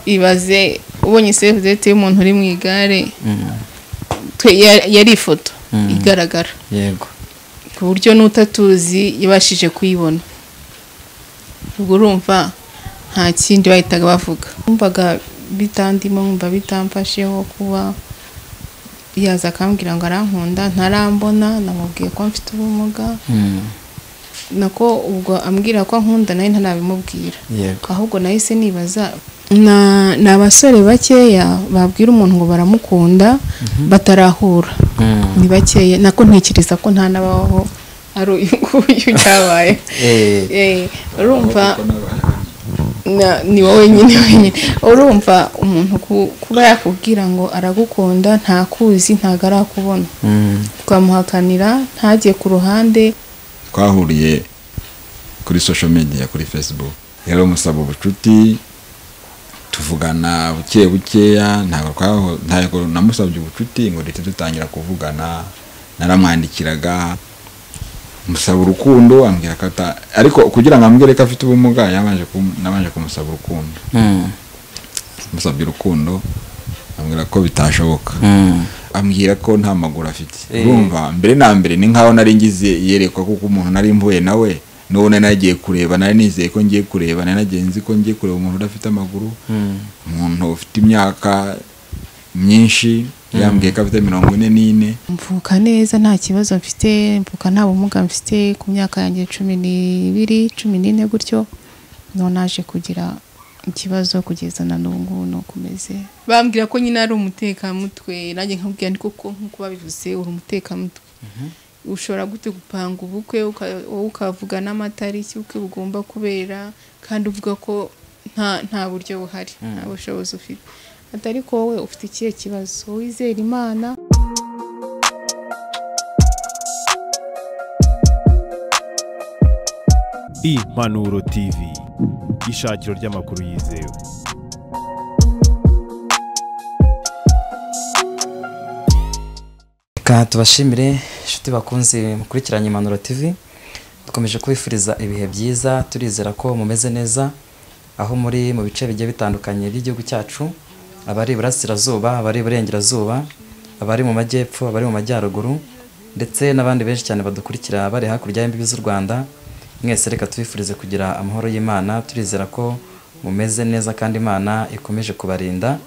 Ibaze ubonye save date y'umuntu uri mu igare, yari ifoto igaragara. Yego. Ku buryo n'utatuzi yabashije kuyibona. Ubwo urumva nta kindi bahitaga bavuga. Numvaga bitandimo, nkumva bitamfasheho kuba yaza akambwira ngo arankunda, ntarambona, namubwiye ko mfite ubumuga. Nako ubwo ambwira ko ankunda nawe ntanabimubwira. Yego. Ahubwo nahise nibaza na abasore bakeya babwira umuntu ngo baramukunda batarahura. Ni bakeya, nako ntekereza ko nta nabaho ari uyu nguyu cyabaye. Urumva ni wowe nyine wenyine. Urumva umuntu kuba yakubwira ngo aragukunda ntakuzi, ntago arakubona, ukamuhakanira ntajye ku ruhande. Twahuriye kuri social media, kuri Facebook. Rero musaba ubucuti, tuvugana buke bukeya, ntabwo namusabye ubucuti ngo duhite dutangira kuvugana. Naramwandikiraga musaba urukundo, ambwira ko ariko kugira ngo ambwire ko afite ubumuga nabanje kumusaba urukundo. Musabye urukundo ambwira ko bitashoboka. Ambwira ko nta maguru afite. Urumva mbere na mbere ni nkaho nari ngize yerekwa, kuko umuntu nari mvuye nawe none nagiye kureba, nari nizeye ko ngiye kureba, nari nagenzi ko ngiye kureba umuntu udafite amaguru, umuntu ufite imyaka myinshi. Yambwiye ko afite 44. Mvuka neza nta kibazo mfite, mvuka nta bumuga mfite. Ku myaka yanjye 12, 14 gutyo none naje kugira ikibazo kugeza na n'ubu ngubu nukomeze. Bambwira ko nyine ari umutekamutwe, nanjye nkabwira nti koko nkuko babivuze uri umutekamutwe. Ushobora gute gupanga ubukwe ukavuga n'amatariki ubukwe bugomba kubera kandi uvuga ko nta buryo buhari, nta bushobozi ufite. Atari ko wowe ufite ikihe kibazo, wizera Imana. Impanuro TV, ishakiro ry'amakuru yizewe. Reka tubashimire inshuti bakunze mukurikiranye Impanuro TV. Dukomeje kubifuriza ibihe byiza, turizera ko mumeze neza aho muri mu bice bigiye bitandukanye by'igihugu cyacu, abari iburasirazuba, abari iburengerazuba, abari mu majyepfo, abari mu majyaruguru, ndetse n'abandi benshi cyane badukurikira bari hakurya y'imbibi z'u Rwanda. Mwese reka tubifurize kugira amahoro y'Imana, turizera ko mumeze neza kandi Imana ikomeje kubarinda.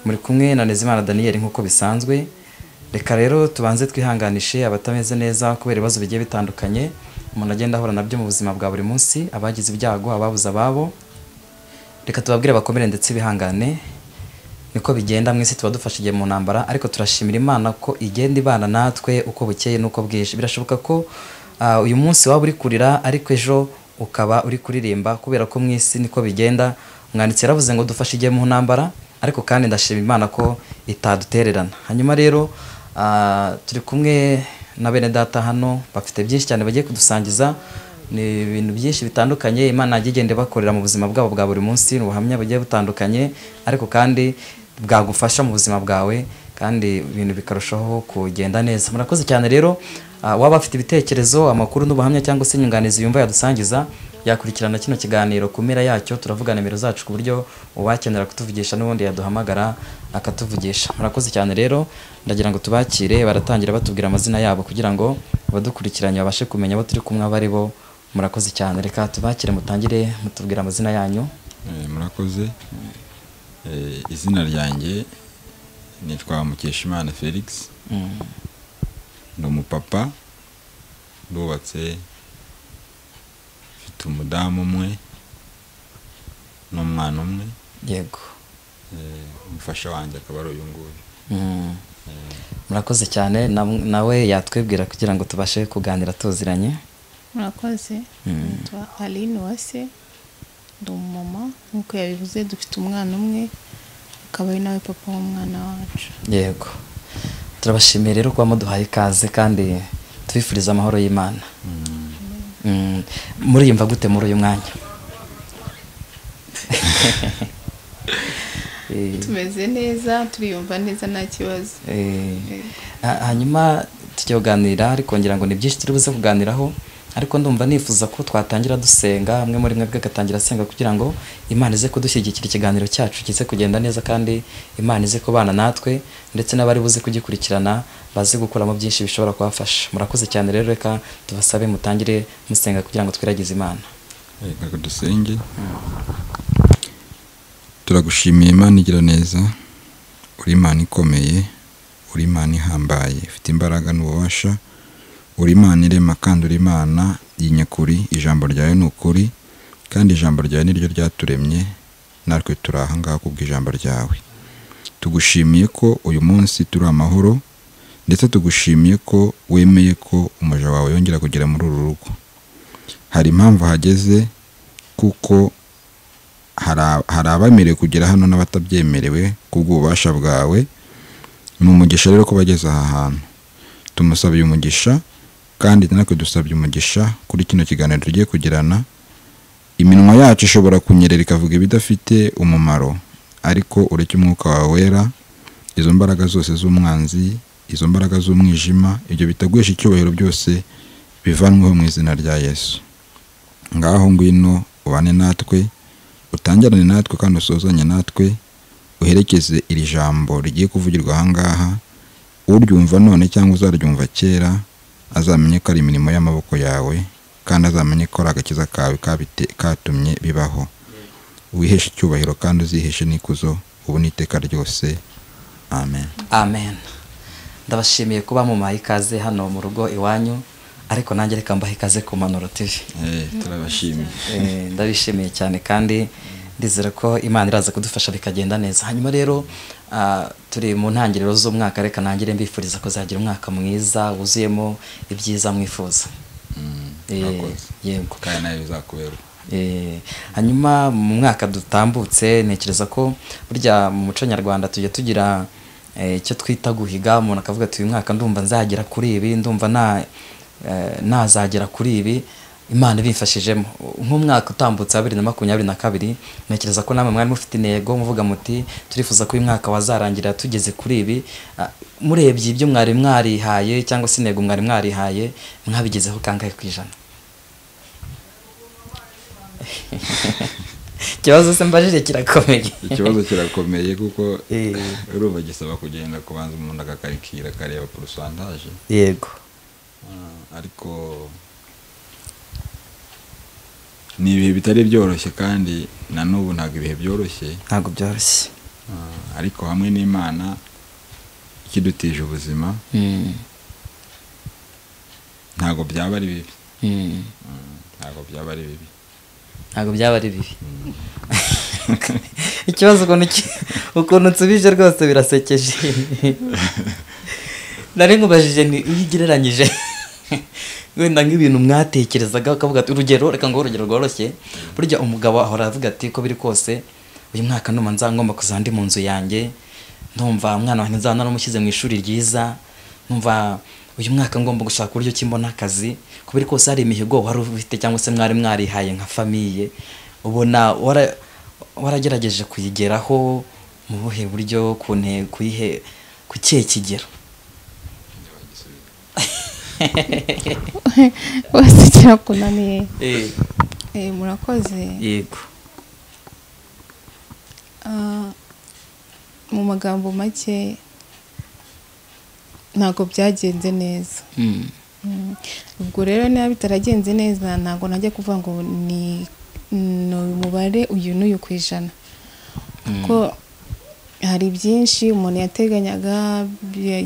Muri kumwe na Ntezimana Daniel nk'uko bisanzwe. Reka rero tubanze twihanganishe abatameze neza kubera ibibazo bigiye bitandukanye umuntu agenda ahura nabyo mu buzima bwa buri munsi, abagize ibyago, ababuze ababo. Reka tubabwire bakomere ndetse bihangane, niko bigenda mwese, tuba dufashe igihe mu ntambara, ariko turashimira Imana ko igenda ibana natwe uko bukeye nuko bwije. Birashoboka ko uyu munsi waba uri kurira ariko ejo ukaba uri kuririmba, kubera ko mwisi niko bigenda. Umwanditsi yaravuze ngo dufashe igihe mu ntambara, ariko kandi ndashima Imana ko itadutererana. Hanyuma rero turi kumwe na bene data hano bafite byinshi cyane bagiye kudusangiza, ni ibintu byinshi bitandukanye Imana yagiye igenda bakorera mu buzima bwabo bwa buri munsi, ubuhamya bugiye butandukanye ariko kandi bwagufasha mu buzima bwawe kandi ibintu bikarushaho kugenda neza. Murakoze cyane rero. Waba afite ibitekerezo, amakuru n'ubuhamya cyangwa se inyunganizi yumva yadusangiza, yakurikirana kino kiganiro ku mpera yacyo. Turavuga nimero zacu ku buryo uwakenera kutuvugisha n'ubundi yaduhamagara akatuvugisha. Murakoze cyane rero, ndagira ngo tubakire, baratangira batubwira amazina yabo kugira ngo abadukurikiranye babashe kumenya abo turi kumwe abari bo. Murakoze cyane, reka tubakire mutangire mutubwira amazina yanyu. Murakoze. Izina ryanjye nitwa Mukeshimana Felix. Ndi umupapa, ndubatse, mfite umudamu umwe n'umwana umwe. Yego. Umufasha wanjye akaba ari uyu nguyu. Murakoze cyane, nawe yatwibwira kugira ngo tubashe kuganira tuziranye. Murakoze. Nitwa Aline Uwase, ndi umumama nk'uko yabivuze, dufite umwana umwe, akaba ari nawe papa w'umwana wacu. Yego. Turabashimiye rero kuba muduhaye ikaze kandi tubifuriza amahoro y'Imana. Muriyumva gute muri uyu mwanya? Tumeze neza, turiyumva neza nta kibazo. Hanyuma tujye kuganira, ariko ngira ngo ni byinshi turi buze kuganiraho. Ariko ndumva nifuza ko twatangira dusenga, amwe muri mwebwe agatangira asenga kugira ngo Imana ize kudushyigikira, ikiganiro cyacu kize kugenda neza kandi Imana ize kubana natwe, ndetse n'abari buze kugikurikirana baze gukuramo byinshi bishobora kubafasha. Murakoze cyane rero, reka tubasabe mutangire musenga kugira ngo twiragize Imana. Reka dusenge. Turagushimiye Imana igira neza, uri Imana ikomeye, uri Imana ihambaye, ifite imbaraga n'ububasha, uri Imana irema kandi uri Imana y'inyakuri. Ijambo ryawe ni ukuri kandi ijambo ryawe niryo ryaturemye, natwe turi aha ngaha kubw'ijambo ryawe. Tugushimiye ko uyu munsi turi amahoro, ndetse tugushimiye ko wemeye ko umuja wawe yongera kugera muri uru rugo. Hari impamvu hageze, kuko hari abemerewe kugera hano n'abatabyemerewe kubw'ububasha bwawe. Ni umugisha rero ko bageze aha hantu. Tumusabiye umugisha kandi natwe dusabye umugisha kuri kino kiganiro tugiye kugirana. Iminwa yacu ishobora kunyerera ikavuga ibidafite umumaro, ariko ureke umwuka wawe wera, izo mbaraga zose z'umwanzi, izo mbaraga z'umwijima, ibyo bitaguhesha icyubahiro byose bivanweho mu izina rya Yesu. Ngaho ngwino ubane natwe, utangirane natwe kandi usozanye natwe, uherekeze iri jambo rigiye kuvugirwa aha ngaha. Uryumva none cyangwa uzaryumva kera azamenye ko ari imirimo y'amaboko yawe, kandi azamenye ko ari agakiza kawe katumye bibaho. Wiheshe icyubahiro kandi uziheshe n'ikuzo ubu n'iteka ryose. Amen. Amen. Ndabashimiye kuba mumaye ikaze hano mu rugo iwanyu, ariko nanjye reka mbahe ikaze ku Mpanuro TV. Turabashimiye. Ndabishimiye cyane kandi ndizera ko Imana iraza kudufasha bikagenda neza. Hanyuma rero turi mu ntangiriro z'umwaka, reka nangire mbifuriza kuzagira umwaka mwiza wuzuyemo ibyiza mwifuza. Yego, kandi nawe bizakubera. Hanyuma mu mwaka dutambutse, ntekereza ko burya mu muco nyarwanda tujya tugira icyo twita guhiga. Umuntu akavuga ati uyu mwaka ndumva nzagera kuri ibi, ndumva nazagera kuri ibi, Imana ibimfashijemo. Nk'umwaka utambutse wa 2022, ntekereza ko namwe mwari mufite intego, muvuga muti turifuza ko uyu mwaka wazarangira tugeze kuri ibi. Murebye ibyo mwari mwarihaye cyangwa se intego mwari mwarihaye, mwabigezeho kangahe ku ijana? Ikibazo se mbajije kirakomeye. Ikibazo kirakomeye kuko urumva gisaba kugenda kubanza umuntu akakarikira akareba pourcentage. Yego. Ariko ni ibihe bitari byoroshye kandi na n'ubu ntabwo ibihe byoroshye. Ntabwo byoroshye. Ariko hamwe n'Imana ikidutije ubuzima, ntabwo byaba ari bibi. Ntabwo byaba ari bibi. Ntabwo byaba ari bibi. Ikibazo ukuntu nsubije rwose birasekeje. Nari nkubajije ni iyo ugereranyije wenda nk'ibintu mwatekerezaga ukavuga ati urugero, reka ngo urugero rworoshye. Burya umugabo ahora avuga ati ko biri kose uyu mwaka ndumva nzangomba kuzaba ndi mu nzu yanjye, ndumva umwana wanjye nzaba naramushyize mu ishuri ryiza, ndumva uyu mwaka ngomba gushaka uburyo ki mbona akazi. Ko biri kose hari imihigo wari ufite cyangwa se mwari mwarihaye nka famiye, ubona waragerageje kuyigeraho mu buhe buryo, ku ntego kuyihe, ku kihe kigero? Wese kirakunaniye. Murakoze. Yego. Mu magambo make ntabwo byagenze neza. Ubwo rero niba bitaragenze neza ntabwo najya kuvuga ngo ni umubare uyu n'uyu ku ijana, kuko hari byinshi umuntu yateganyaga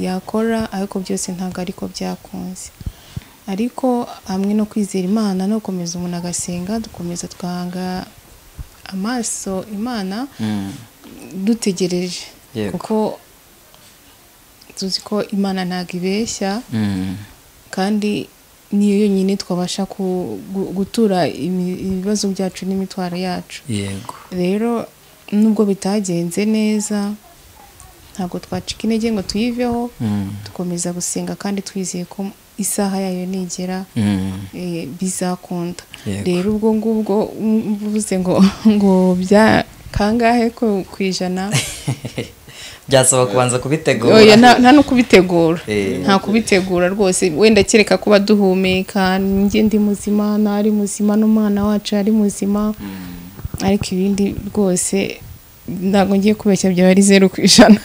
yakora ariko byose ntabwo ariko byakunze. Ariko hamwe no kwizera Imana no gukomeza umuntu agasenga, dukomeza twanga amaso Imana dutegereje, kuko tuzi ko Imana ntabwo ibeshya, kandi niyo yonyine twabasha gutura ibibazo byacu n'imitwaro yacu. Yego. Rero nubwo bitagenze neza ntabwo twacika intege ngo tuyiveho, dukomeza gusenga kandi twizeye ko isaha yayo nigera bizakunda. Rero ubwo ngubwo mvuze ngo bya kangahe ku ijana, Byasaba kubanza kubitegura. Oya, nta no kubitegura, nta kubitegura rwose. Wenda kereka kuba duhumeka, njye ndi muzima, nari muzima, n'umwana wacu ari muzima, ariko ibindi rwose ntabwo ngiye kubeshya, byaba ari 0%.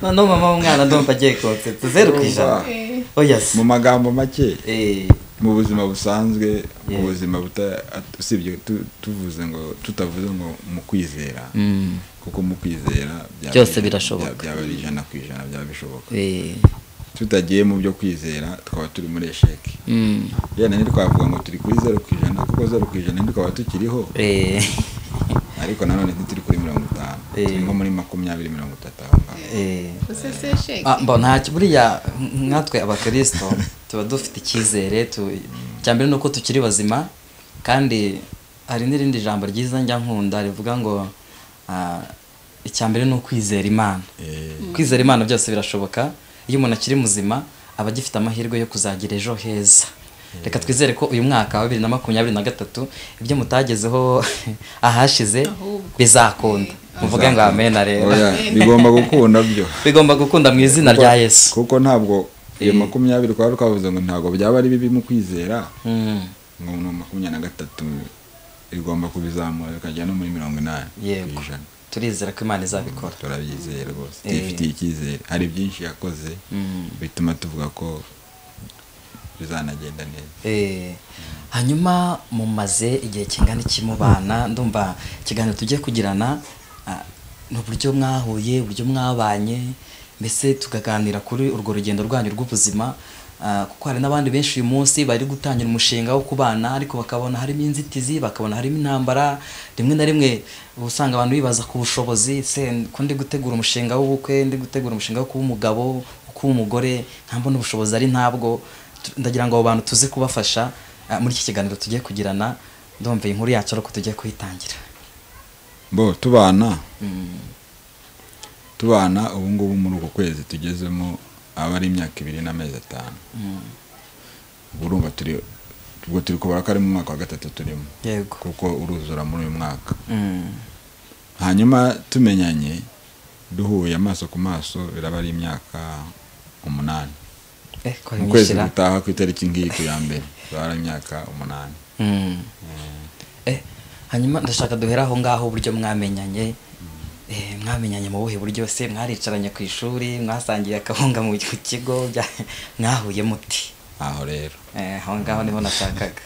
Noneho mama w'umwana ndumva agiye konsetsa. 0%? Oya se. Mu magambo make, mu buzima busanzwe, mu buzima usibye tuvuze ngo tutavuze ngo mu kwizera, kuko mu kwizera byose birashoboka, byaba ari 100% byaba bishoboka. Tutagiye mu byo kwizera twaba turi muri esheke. Yenda ntitwavuga ngo turi kuri 0%, kuko 0% ntikaba tukiriho, ariko nanone ntituri kuri 50, turi nko muri 20, 30 aho ngaho. Ntacyo, buriya nkatwe abakristo tuba dufite icyizere. Icya mbere ni uko tukiri bazima, kandi hari n'irindi jambo ryiza njya nkunda rivuga ngo icya mbere ni ukwizera Imana. Kwizera Imana byose birashoboka. Iyo umuntu akiri muzima aba agifite amahirwe yo kuzagira ejo heza. Reka twizere ko uyu mwaka wa 2023 ibyo mutagezeho ahashize bizakunda. Muvuge ngo amen rero. Bigomba gukunda byo. Bigomba gukunda mu izina rya Yesu. Kuko ntabwo iyo 20 twari twavuze ngo ntabwo byaba ari bibi mu kwizera. Ngo no 23 igomba kubizamura bikajya no muri 80. Yego. Turizera ko Imana izabikora. Turabyizeye rwose. Tifitiye icyizere. Hari byinshi yakoze bituma tuvuga ko bizanagenda neza. Hanyuma mumaze igihe kingana iki mubana? Ndumva ikiganiro tugiye kugirana n'uburyo mwahuye, uburyo mwabanye, mbese tukaganira kuri urwo rugendo rwanyu rw'ubuzima, kuko hari n'abandi benshi uyu munsi bari gutangira umushinga wo kubana, ariko bakabona harimo inzitizi, bakabona harimo intambara. Rimwe na rimwe usanga abantu bibaza ku bushobozi, se ko ndi gutegura umushinga w'ubukwe, ndi gutegura umushinga wo kuba umugabo, kuba umugore, ntabwo n'ubushobozi ari ntabwo. Ndagira ngo abo bantu tuze kubafasha muri iki kiganiro tugiye kugirana. Ndumva inkuru yacu ariko tugiye kuyitangira. Bo tubana tubana ubu ngubu muri uku kwezi tugezemo aba ari imyaka 2 n'amezi 5. Urumva turi ubwo turi kubara ko ari mu mwaka wa 3 turimo. Yego. Kuko uruzura muri uyu mwaka. Hanyuma tumenyanye duhuye amaso ku maso biraba ari imyaka 8. Mu kwezi gutaha ku itariki ngiyi ku ya mbere biraba imyaka 8. Hanyuma ndashaka duhera aho ngaho uburyo mwamenyanye. Mwamenyanye mu buhe buryo se? Mwaricaranye ku ishuri, mwasangiye akahunga mu kigo, mwahuye muti? Aho rero aho ngaho niho nashakaga.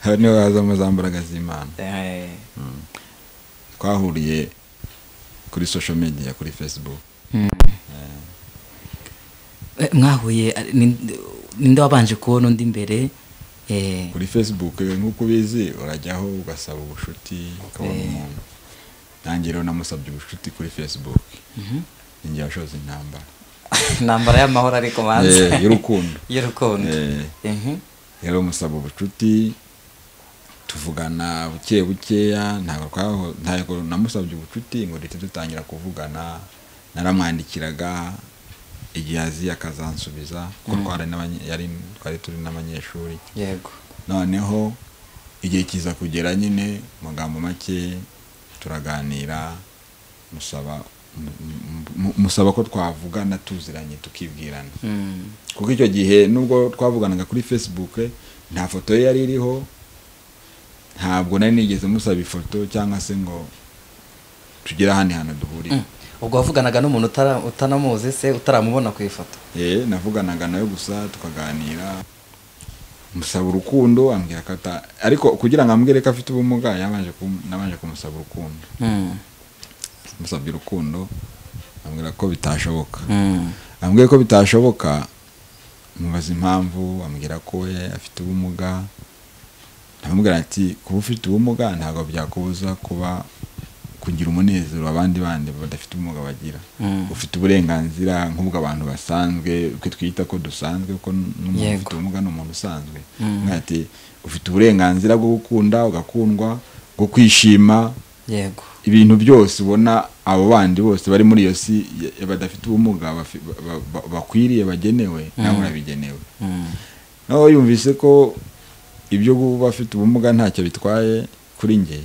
Aho niho hazamo za mbaraga z'Imana. Twahuriye kuri social media, kuri Facebook. Mwahuye ninde wabanje kubona undi mbere? Kuri Facebook nk'uko ubizi urajyaho ugasaba ubushuti ukabona umuntu. Nanjye rero namusabye ubushuti kuri Facebook. Ninjye washoze intambara. Intambara y'amahoro ariko manze. Y'urukundo. Y'urukundo. Rero musaba ubucuti tuvugana buke bukeya, ntabwo namusabye ubucuti ngo duhite dutangira kuvugana. Naramwandikiraga igihe azi akazansubiza, kuko twari turi n'abanyeshuri. Yego. Noneho igihe kiza kugera nyine magambo make turaganira, musaba ko twavugana tuziranye tukibwirana. Kuko icyo gihe nubwo twavuganaga kuri Facebook nta foto ye yari iriho, ntabwo nari nigeze musaba ifoto cyangwa se ngo tugere ahandi hantu duhurira. Ubwo wavuganaga n'umuntu utanamuzi se, utaramubona ku ifoto? Navuganaga nawe gusa tukaganira, musaba urukundo ambwira ko ariko kugira ngo ambwire ko afite ubumuga nabanje kumusaba urukundo. Musabye urukundo ambwira ko bitashoboka. Ambwiye ko bitashoboka, mubaza impamvu, ambwira ko we afite ubumuga. Ndamubwira ati kuba ufite ubumuga ntabwo byakubuza kuba kugira umunezero abandi bandi badafite ubumuga bagira. Ufite uburenganzira nk'ubwo abantu basanzwe, twe twita ko dusanzwe, ko n'umuntu ufite ubumuga ni umuntu usanzwe. Ati ufite uburenganzira bwo gukunda ugakundwa, bwo kwishima. Yego. Ibintu byose ubona abo bandi bose bari muri iyo si badafite ubumuga bakwiriye bagenewe, nawe urabigenewe. Naho yumvise ko ibyo kuba afite ubumuga ntacyo bitwaye kuri njye,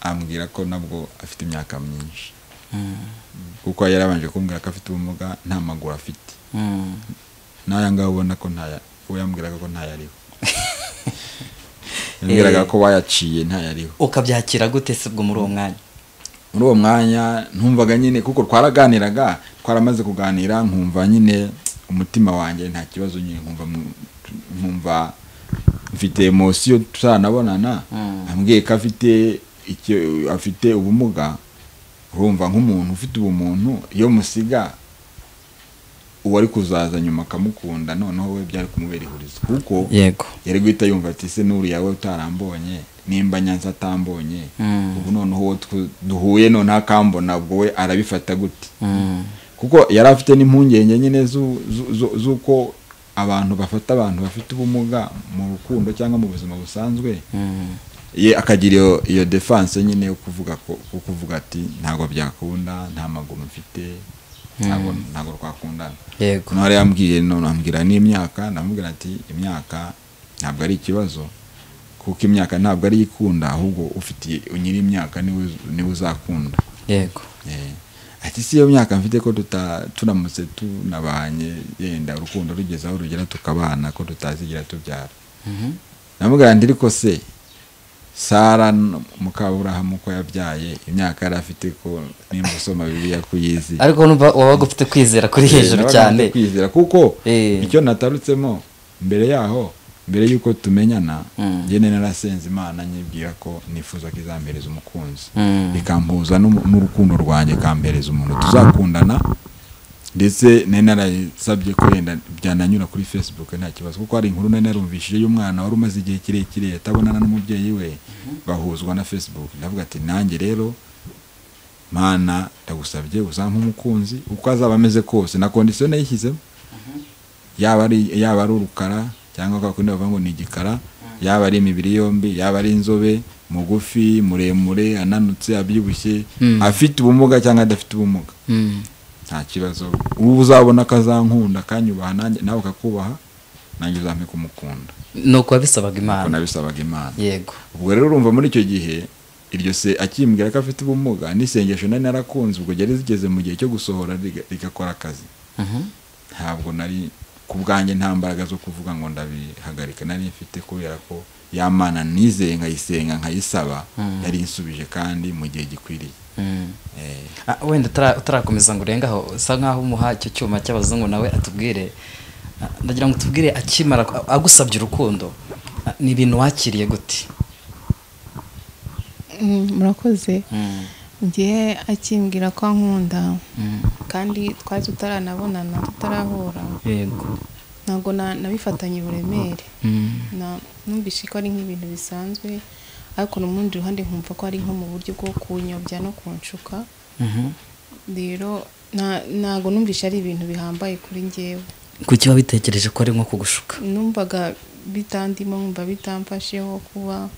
Ambwira ko nabwo afite imyaka myinshi, kuko yarabanje kumbwira ko afite ubumuga nta maguru afite. N'aya ngaya ubona ko ntaya, we yambwiraga ko ntayariho, yambwiraga ko bayaciye ntayariho. Ukabyakira gute se ubwo muri uwo mwanya? Muri uwo mwanya ntumvaga nyine, kuko twaraganiraga, twaramaze kuganira, nkumva nyine umutima wanjye nta kibazo nyine, nkumva mfite emotion tutanabonana. Ambwiye ko afite ubumuga, urumva nk'umuntu ufite ubumuntu iyo musiga uwari kuzaza nyuma akamukunda, noneho we byari kumubera ihurizo, kuko yego yari guhita yumva ati se n'uriya we utarambonye, nimba nyanza atambonye, ubu noneho duhuye noneho akambona, ubwo we arabifata gute? Kuko yari afite n'impungenge nyine z'uko abantu bafata abantu bafite ubumuga mu rukundo cyangwa mu buzima busanzwe. Ye akagira iyo defense nyine yo kuvuga ko kuvuga ati ntago byakunda, nta maguru mfite, ntago twakundana. Yego. None yambwiye, none ambwira n'imyaka, ndamubwira ati imyaka ntabwo ari ikibazo, kuko imyaka ntabwo ari ikunda, ahubwo ufite nyiri imyaka niwe uzakunda. Yego. Ati si iyo myaka mfite ko turamutse tunabanye, yenda urukundo rugeze aho rugera tukabana, ko tutazigira tubyara. Namubwira nti ariko se Sara Mukaburahamu ko yabyaye imyaka yari afite, ko nimba usoma Bibiliya kuyizi. Ariko numva wabaga ufite kwizera kuri hejuru cyane. Kwizera kuko icyo natarutsemo mbere yaho, mbere yuko tumenyana, njye narasenze Imana nyibwira ko nifuza ko izampereza umukunzi, ikampuza n'urukundo rwanjye, ikampereza umuntu tuzakundana. Ndetse narasabye ko yenda byananyura kuri Facebook nta kibazo, kuko hari inkuru narumvishije y'umwana wari umaze igihe kirekire atabonana n'umubyeyi we, bahuzwa na Facebook. Ndavuga ati nanjye rero Mana ndagusabye uzampe umukunzi uko azaba ameze kose, na condition nayishyizemo, yaba ari urukara cyangwa kwa kundi bavuga ngo ni igikara, yaba ari imibiri yombi, yaba ari inzobe, mugufi, muremure, ananutse, abyibushye, afite ubumuga cyangwa adafite ubumuga, nta kibazo. Ubu uzabona akazankunda akanyubaha, nanjye nawe akakubaha, nanjye uzampe kumukunda. Nuko wabisabaga Imana. Nuko nabisabaga Imana. Yego. Ubwo rero urumva muri icyo gihe iryo se akimbwira ko afite ubumuga n'isengesho nari narakunze, ubwo ryari zigeze mu gihe cyo gusohora rigakora akazi. Ntabwo nari ku bwanjye nta mbaraga zo kuvuga ngo ndabihagarika nari mfite, kubera ko ya Mana nizeye nkayisenga nkayisaba, yari insubije kandi mu gihe gikwiriye. Wenda utarakomeza ngo urenga aho, usa nkaho umuha icyo cyuma cy'abazungu nawe atubwire, ndagira ngo tubwire akimara agusabye urukundo ni ibintu wakiriye gute? Murakoze. Ngiye akimbwira ko ankunda kandi twari tutaranabonana, tutarahura. Yego. Ntabwo nabifatanye uburemere, numvise ko ari nk'ibintu bisanzwe, ariko no mu rundi ruhande nkumva ko ari nko mu buryo bwo kunyobya no kunshuka. Rero ntabwo numvise ari ibintu bihambaye kuri njyewe. Kuki wabitekereje ko ari nko kugushuka? Numvaga bitandimo, nkumva bitamfasheho kuba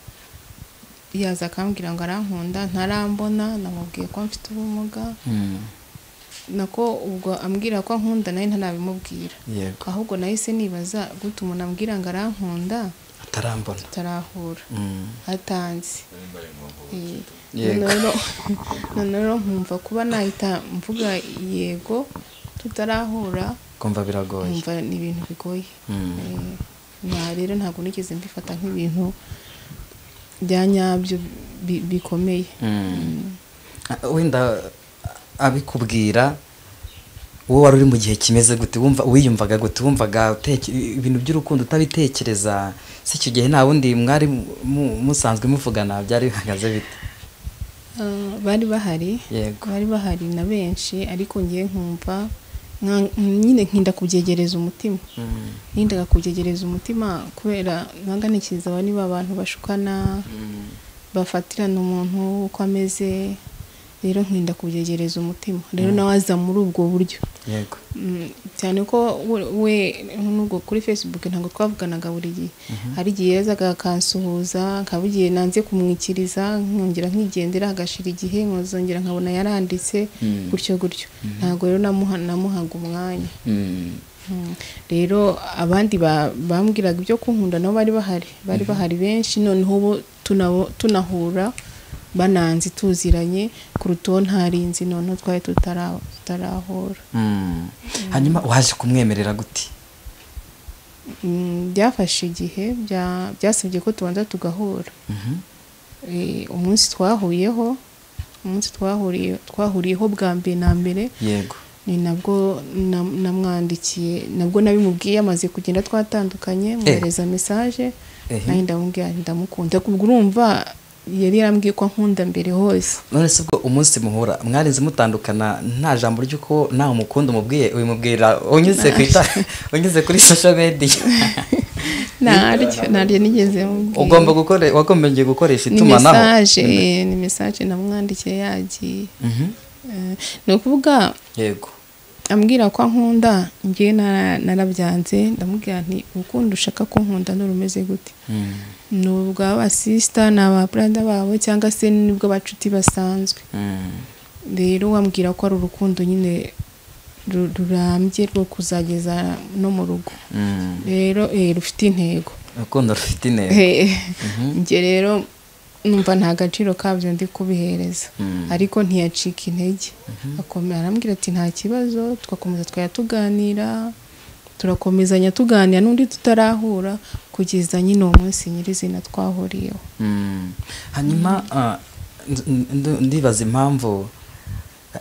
yaza akambwira ngo arankunda ntarambona, namubwiye ko mfite ubumuga. Nako ubwo ambwira ko ankunda nawe ntanabimubwira. Ahubwo nahise nibaza gute umuntu ambwira ngo arankunda atarambona, atarahura, atanzi. Noneho nkumva kuba nahita mvuga yego tutarahura, kumva biragoye, nkumva ni ibintu bigoye. Na rero ntabwo nigeze mbifata nk'ibintu bya nyabyo bikomeye. Wenda abikubwira wowe wari uri mu gihe kimeze gute? Wumva wiyumvaga gute? Wumvaga ibintu by'urukundo utabitekereza? Se icyo gihe nta wundi mwari musanzwe muvugana, byari bihagaze bite? Bari bahari. Yego. Bari bahari na benshi, ariko ngiye nkumva nyine nkinda kubyegereza umutima. Nindaga kubyegereza umutima kubera nanga ntekereza aba niba abantu bashukana, bafatirana umuntu uko ameze. Rero nkinda kubyegereza umutima. Rero nawe aza muri ubwo buryo. Yego. Cyane ko we nubwo kuri Facebook ntabwo twavuganaga buri gihe. Hari igihe yazaga akansuhuza, nkabugiye nanze kumwikiriza, nkongera nkigendera, agashira igihe nkozongera nkabona yaranditse gutyo gutyo. Ntabwo rero namuhaga umwanya. Rero abandi bambwiraga ibyo kunkunda nabo bari bahari, bari bahari benshi. Noneho ubu tunahura bananzi tuziranye kuruta uwo ntarinzi, none twari tutarahura. Hanyuma waje kumwemerera gute? Byafashe igihe, byasabye ko tubanza tugahura. Umunsi twahuyeho, umunsi twahuriyeho bwa mbere na mbere, yego, ni nabwo namwandikiye, nabwo nabimubwiye amaze kugenda twatandukanye, mwohereza message, naye ndamubwira ndamukunda. Ubwo urumva yari yarambwiye ko ankunda mbere hose. None se ubwo umunsi muhura mwarinze mutandukana nta jambo ry'uko nawe umukunda umubwiye, ubimubwira unyuze kwita unyuze kuri social media? Naryo nigeze mubwira. Ugomba gukora, wagombye gukoresha itumanaho. Ni message namwandikiye yagiye. Ni ukuvuga, yego, ambwira ko ankunda, ngiye narabyanze, ndamubwira nti urukundo ushaka ko nkunda n'urumeze gute? Ni ubwa sister n'aba brother babo cyangwa se nibwo bacuti basanzwe. Rero wambwira ko ari urukundo nyine rurambye rwo kuzageza no mu rugo. Rero rufite intego. Urukundo rufite intego. Njye rero numva nta gaciro kabyo ndi kubihereza, ariko ntiyacika intege. Akomera arambwira ati nta kibazo, twakomeza twaya tuganira, turakomezanya tuganira n'undi tutarahura kugeza nyine uwo munsi nyirizina twahuriyeho. Hanyuma ndibaza impamvu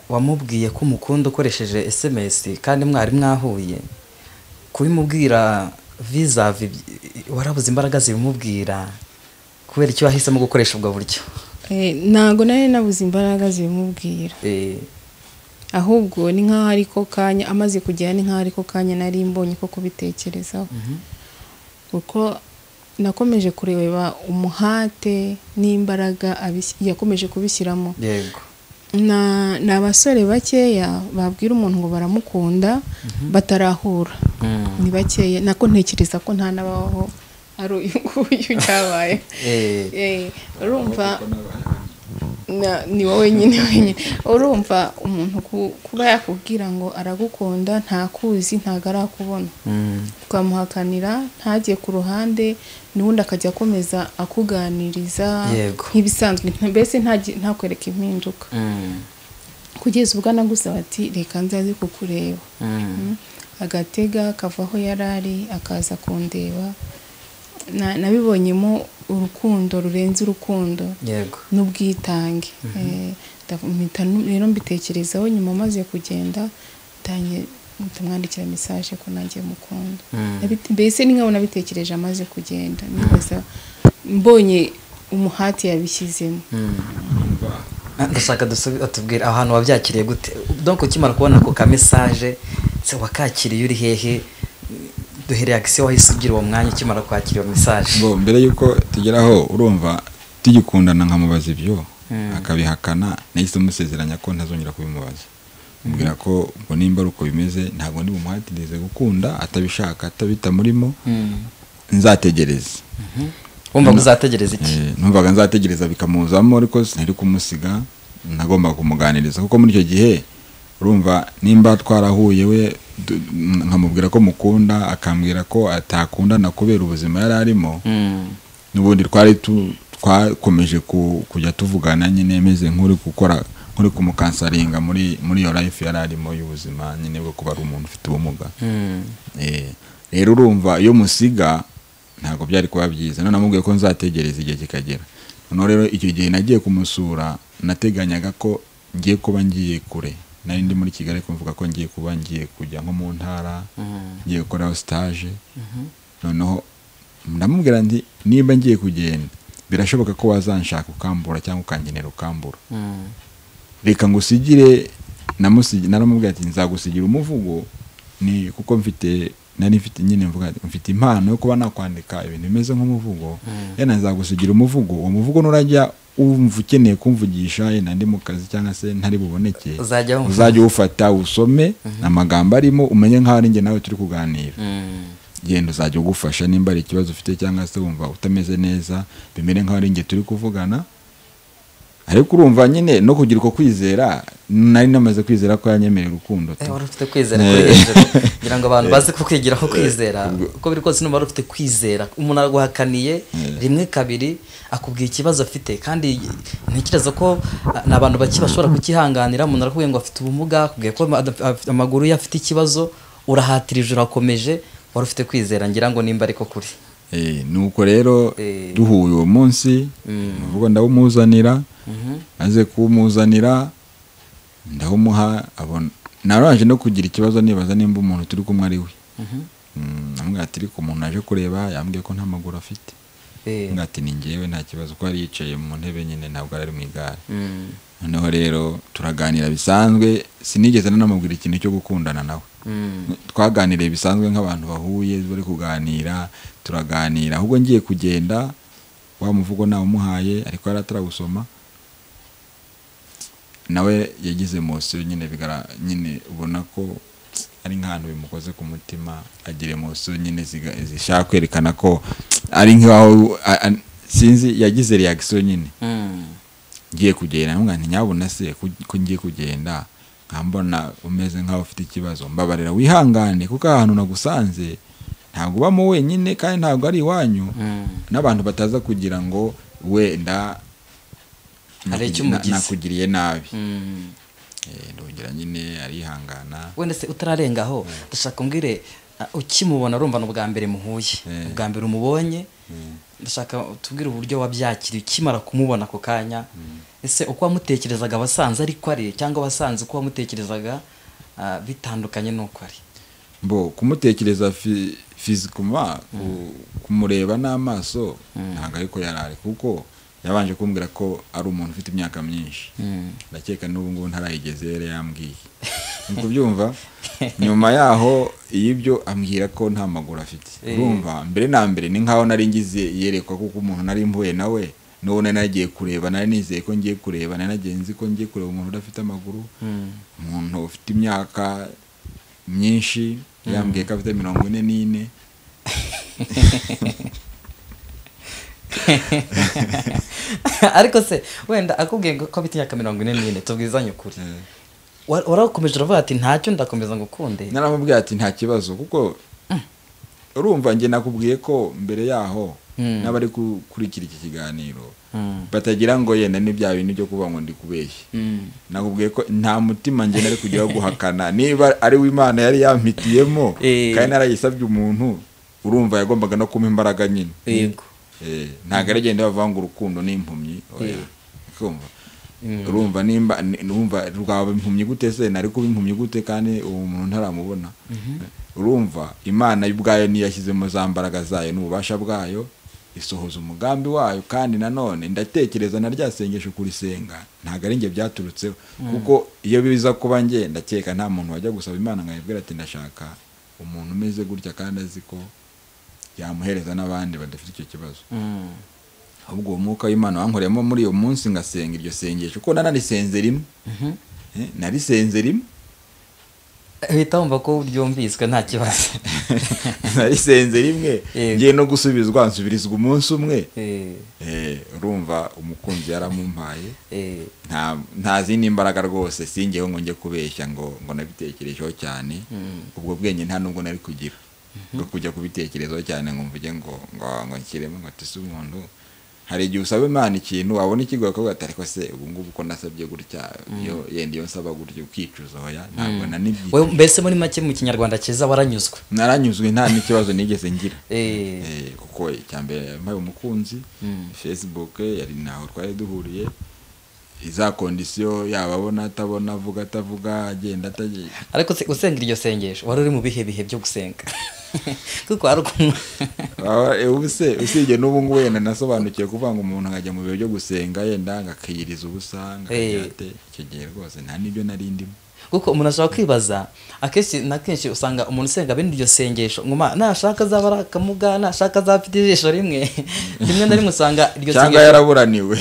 wamubwiye ko umukunda ukoresheje SMS kandi mwari mwahuye, kubimubwira vis-a-vis warabuze imbaraga zibimubwira, kubera icyo wahisemo gukoresha ubwo buryo? Ntago nari nabuze imbaraga zibimubwira, ahubwo ni nkaho ariko kanya amaze kugera, ni nkaho ariko kanya nari mbonye ko kubitekerezaho, kuko nakomeje kureba umuhate n'imbaraga yakomeje kubishyiramo. Yego, ni abasore bakeya babwira umuntu ngo baramukunda batarahura, ni bakeya, nako ntekereza ko nta nabaho ari uyu nguyu cyabaye. Urumva ni wowe nyine urumva umuntu kuba yakubwira ngo aragukunda ntakuzi, ntago arakubona, ukamuhakanira ntajye ku ruhande, n'ubundi akajya akomeza akuganiriza nk'ibisanzwe, mbese ntakwereka impinduka, kugeza ubwo anagusaba ati reka nzaze kukureba, agatega akava aho yari ari akaza kundeba. Nabibonyemo urukundo rurenze urukundo n'ubwitange. Rero mbitekerezaho nyuma maze kugenda ndamwandikira message ko nanjye mukunda. Mbese ni nkaho nabitekereje amaze kugenda, nibaza mbonye umuhati yabishyizemo. Ndashaka atubwira ahantu wabyakiriye gute? Donc ukimara kubona ako ka message se wakakiriye uri hehe? Duhere action wahise ugira uwo mwanya ukimara kwakira iyo message. Bo mbere yuko tugeraho, urumva tugikundana nkamubaza ibyo akabihakana, nahise musezeranya ko ntazongera kubimubaza, mubwira ko ubwo nimba ari uko bimeze ntabwo ndi bumuhatirize gukunda atabishaka atabitamurimo, nzategereza. Wumvaga uzategereza iki? Numvaga nzategereza bikamuzamo, ariko sinari kumusiga, nagomba kumuganiriza, kuko muri icyo gihe urumva nimba twarahuye we nkamubwira ko mukunda, akambwira ko atakundana kubera ubuzima yari arimo, n'ubundi twari twakomeje kujya tuvugana nyine meze nk'uri gukora nk'uri kumukansaringa muri iyo life yari arimo y'ubuzima nyine bwo kuba ari umuntu ufite ubumuga. Rero urumva iyo musiga ntabwo byari kuba byiza, none namubwiye ko nzategereza igihe kikagera. None rero icyo gihe nagiye kumusura nateganyaga ko ngiye kuba ngiye kure, nari ndi muri Kigali kumvuga ko ngiye kuba ngiye kujya nko mu ntara, ngiye gukora stage. Noneho ndamubwira nti nimba ngiye kugenda birashoboka ko wazanshaka ukambura cyangwa ukangenera ukambura, reka ngusigire. Naramubwira ati nzagusigira umuvugo, ni kuko mfite nari mfite nyine mvuga mfite impano yo kuba nakwandika ibintu bimeze nk'umuvugo, yana nzagusigira umuvugo, uwo muvugo nurajya umva ukeneye kumvugisha yenda ndi mu kazi cyangwa se ntari buboneke, uzajya ufata usome amagambo arimo umenye nkaho ari njye nawe turi kuganira, genda uzajya ugufasha nimba ari ikibazo ufite cyangwa se wumva utameze neza, bimere nkaho ari njye turi kuvugana. Ariko urumva nyine no kugira uko kwizera Nari namaze kwizera ko yanyemerera urukundo. Wari ufite kwizera kuri hejuru, ngira ngo abantu baze kukwigiraho kwizera. Uko biri kose numva ufite kwizera. Umuntu araguhakaniye rimwe kabiri, akubwiye ikibazo afite, kandi ntekereza ko ni abantu bake bashobora kukihanganira. Umuntu arakubwiye ngo afite ubumuga, akubwiye ko amaguru ye afite ikibazo, urahatirije, urakomeje, wari ufite kwizera, ngira ngo nimba ariko kuri. Nuko rero duhuye uwo munsi, uvuga ndawumuzanira, aze kuwumuzanira ndawumuha, abona naranje no kugira ikibazo nibaza nimba umuntu turi kumwe ari we. Namubwira ati ariko umuntu aje kureba yambwiye ko nta maguru afite. Ngati ni njyewe nta kibazo, ko yari yicaye mu ntebe nyine, ntabwo ari mu igare. Noneho rero turaganira bisanzwe, sinigeze nanamubwira ikintu cyo gukundana nawe. Twaganiriye bisanzwe nk'abantu bahuye bari kuganira, turaganira. Ahubwo ngiye kugenda wa muvugo nawumuhaye, ariko yari ataragusoma. Nawe yagize emotion nyine, bigara nyine ubona ko ari nk'ahantu bimukoze ku mutima, agira emotion nyine zishaka kwerekana ko ari nk'aho sinzi, yagize reaction nyine. Ngiye kugenda namubwira nti nyabuna se ko ngiye kugenda nkambona umeze nk'aho ufite ikibazo, mbabarira wihangane, kuko ahantu nagusanze ntabwo ubamo wenyine kandi ntabwo ari iwanyu, n'abantu bataza kugira ngo wenda nakugiriye nabi. Ndongera nyine arihangana. Wenda se utararengaho, ndashaka umbwire, ukimubona urumva n'ubwa mbere muhuye, ubwa mbere umubonye, ndashaka tubwire uburyo wabyakiriye ukimara kumubona ako kanya. Ese uko wamutekerezaga abasanze ariko ari, cyangwa abasanze uko wamutekerezaga bitandukanye n'uko ari? Mbo kumutekereza fizikuma, kumureba n'amaso ntabwo ariko yarari, kuko yabanje kumbwira ko ari umuntu ufite imyaka myinshi. Ndakeka n'ubu ngubu ntarayigeze yari yambwiye. Nkubyumva nyuma yaho y'ibyo ambwira ko nta maguru afite. Urumva mbere na mbere ni nkaho nari ngize yerekwa, kuko umuntu nari mpuye nawe none nagiye kureba, nari nizeye ko ngiye kureba, nari nagenzi ko ngiye kureba umuntu udafite amaguru, umuntu ufite imyaka myinshi, yambwiye ko afite 44. Ariko se wenda akubwiye ko afite imyaka 44, tubwizanye ukuri, warakomeje uravuga ati ntacyo ndakomeza ngukunde? Naramubwiye ati nta kibazo, kuko urumva njye nakubwiye ko mbere yaho n'abari gukurikira iki kiganiro batagira ngo yenda ni bya bintu byo kuvuga ngo ndi kubeshya. Nakubwiye ko nta mutima njye nari kugira guhakana, niba ari w'Imana yari yampitiyemo kandi narayisabye umuntu, urumva yagombaga no kumpa imbaraga nyine. Yego. Ntabwo aragenda bavuga ngo urukundo ni impumyi, oya. Kumva urumva nimba numva rwaba impumyi gute se, nari kuba impumyi gute kandi uwo muntu ntaramubona? Urumva Imana ubwayo niyo yashyizemo za mbaraga zayo n'ububasha bwayo, isohoza umugambi wayo. Kandi nanone ndatekereza na rya sengesho kurisenga ntabwo ari njye byaturutseho, kuko iyo biza kuba njye ndakeka nta muntu wajya gusaba Imana ngo ayibwire ati ndashaka umuntu umeze gutya kandi azi ko yamuhereza n'abandi badafite icyo kibazo. Ahubwo uwo mwuka w'Imana wankoreyemo muri uyo munsi ngasenga iryo sengesho, kuko nanarisenze rimwe. Narisenze rimwe uhita wumva ko ryumviswe nta kibazo. Narisenze rimwe ngiye no gusubizwa, nsubirizwa umunsi umwe. Urumva umukunzi yaramumpaye, nta zindi imbaraga rwose, singeho ngo njye kubeshya ngo nabitekerejeho cyane. Ubwo bwenge nta nubwo nari kugira bwo kujya kubitekerezaho cyane ngo mvuge ngo ngo nshyiremo ngo tese umuntu. Hari igihe usaba Imana ikintu wabona ikigoye ukavuga ati ariko se ubu ngubu ko nasabye gutya, iyo yenda iyo nsaba gutya ukicuza, oya ntabwo nanibyicuza. Wewe mbese muri make mu kinyarwanda cyiza waranyuzwe? Naranyuzwe, nta n'ikibazo nigeze ngira. Kuko icyambere yampaye umukunzi, Facebook yari naho twari duhuriye, iza condition yaba abona atabona, avuga atavuga, agenda atagenda. Ariko usenga iryo sengesho wari uri mu bihe bihe byo gusenga? Kuko ari ubuse usibye n'ubu ngubu yenda nasobanukiye kuvuga ngo umuntu akajya mu bihe byo gusenga yenda ngakiyiriza ubusa ngakajyate, icyo gihe rwose nta n'ibyo nari ndimo. Kuko umuntu ashobora kwibaza akenshi na kenshi usanga umuntu usenga bene iryo sengesho ngoma nashaka azaba ari akamuga, nashaka azafite ijisho rimwe rimwe na rimwe usanga iryo sengesho cyangwa yaraburaniwe.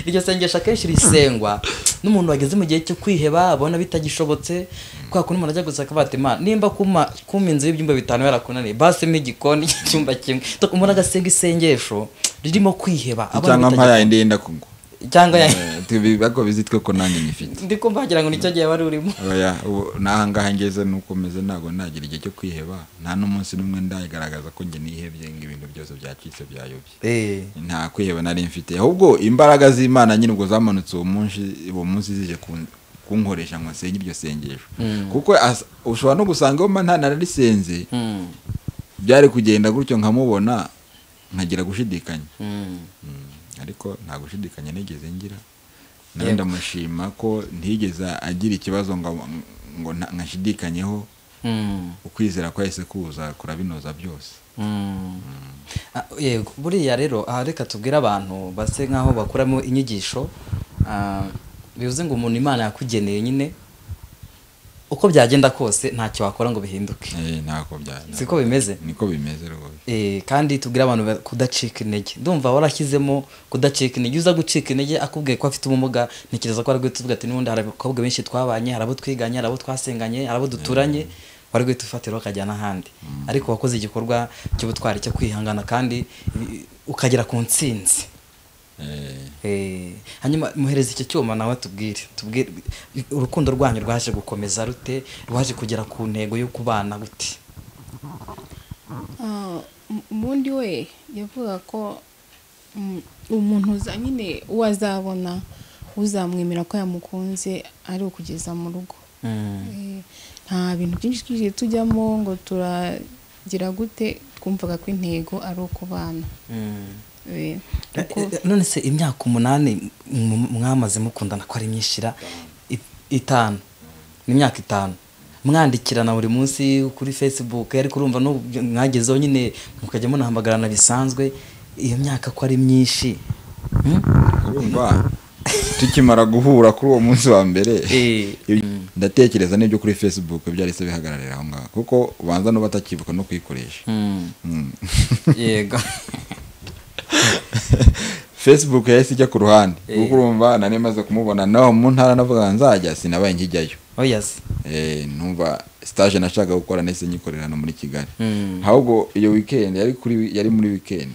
Iryo sengesho akenshi risengwa n'umuntu wageze mu gihe cyo kwiheba, abona bitagishobotse, kwa kuntu umuntu ajya gusaka bati Imana nimba kuma inzu y'ibyumba 5 yarakunaniye, basi mu igikoni cy'icyumba kimwe. Umuntu agasenga isengesho ririmo kwiheba, abona cyangwa mpaya yenda kugwa. Cyangwa bako bizitwe ko nanjye nyifite. Ndi kumva wagira ngo nicyo gihe wari urimo. Oya, ubu n'aha ngaha ngeze nuko meze ntabwo nagira igihe cyo kwiheba, nta n'umunsi n'umwe ndagaragaza ko njye nihebye ngo ibintu byose byacitse byayobye. Nta kwiheba nari mfite, ahubwo imbaraga z'Imana nyine ubwo zamanutse uwo munsi zije kunkoresha ngo nsenge iryo sengesho. Kuko ushobora no gusanga iyo nta nararisenze byari kugenda gutyo nkamubona nkagira gushidikanya. Ariko nta gushidikanya nigeze ngira. Nawe ndamushima ko ntigeze agira ikibazo ngo nkashidikanyeho. Ukwizera kwahise kuza kurabinoza byose. Yego, buriya rero aha reka tubwire abantu base nkaho bakuramo inyigisho, bivuze ngo umuntu Imana yakugeneye nyine uko byagenda kose ntacyo wakora ngo bihinduke. Ntako byagenda. Siko bimeze? Niko bimeze rwose. Kandi tubwire abantu kudacika intege. Ndumva warashyizemo kudacika intege. Uza gucika intege akubwiye ko afite ubumuga, ntekereza ko ari guhita uvuga ati n'ubundi hari abakobwa benshi twabanye, hari abo twiganye, hari abo twasenganye, hari abo duturanye, wari guhita ufatira ukajya n'ahandi. Ariko wakoze igikorwa cy'ubutwari cyo kwihangana kandi ukagera ku ntsinzi. Hanyuma muhereza icyo cyuma nawe tubwire urukundo rwanyu rwaje gukomeza rute, rwaje kugera ku ntego yo kubana gute? Ubundi we yavuga ko umuntu nyine uwazabona uzamwemera ko yamukunze ari ukugeza mu rugo. Nta bintu byinshi tujye tujyamo ngo turagira gute, twumvaga ko intego ari ukubana. None se imyaka 8 mwamaze mukundana ko ari myinshira 5, ni imyaka 5 mwandikirana buri munsi kuri Facebook, ariko urumva no mwagezeho nyine mukajya munahamagarana bisanzwe, iyo myaka ko ari myinshi? Urumva tukimara guhura kuri uwo munsi wa mbere ndatekereza n'ibyo kuri Facebook byarese bihagararira aho ngaho, kuko ubanza no batakibuka no kuyikoresha. Yego. Facebook yahise ijya ku ruhande, kuko urumva nari maze kumubona naho mu ntara navuga nzajya sinabaye nkijyayo. Oh yes. Numva stage nashaka gukora nese nyikorera no muri Kigali. Ahubwo iyo weekend yari muri weekend.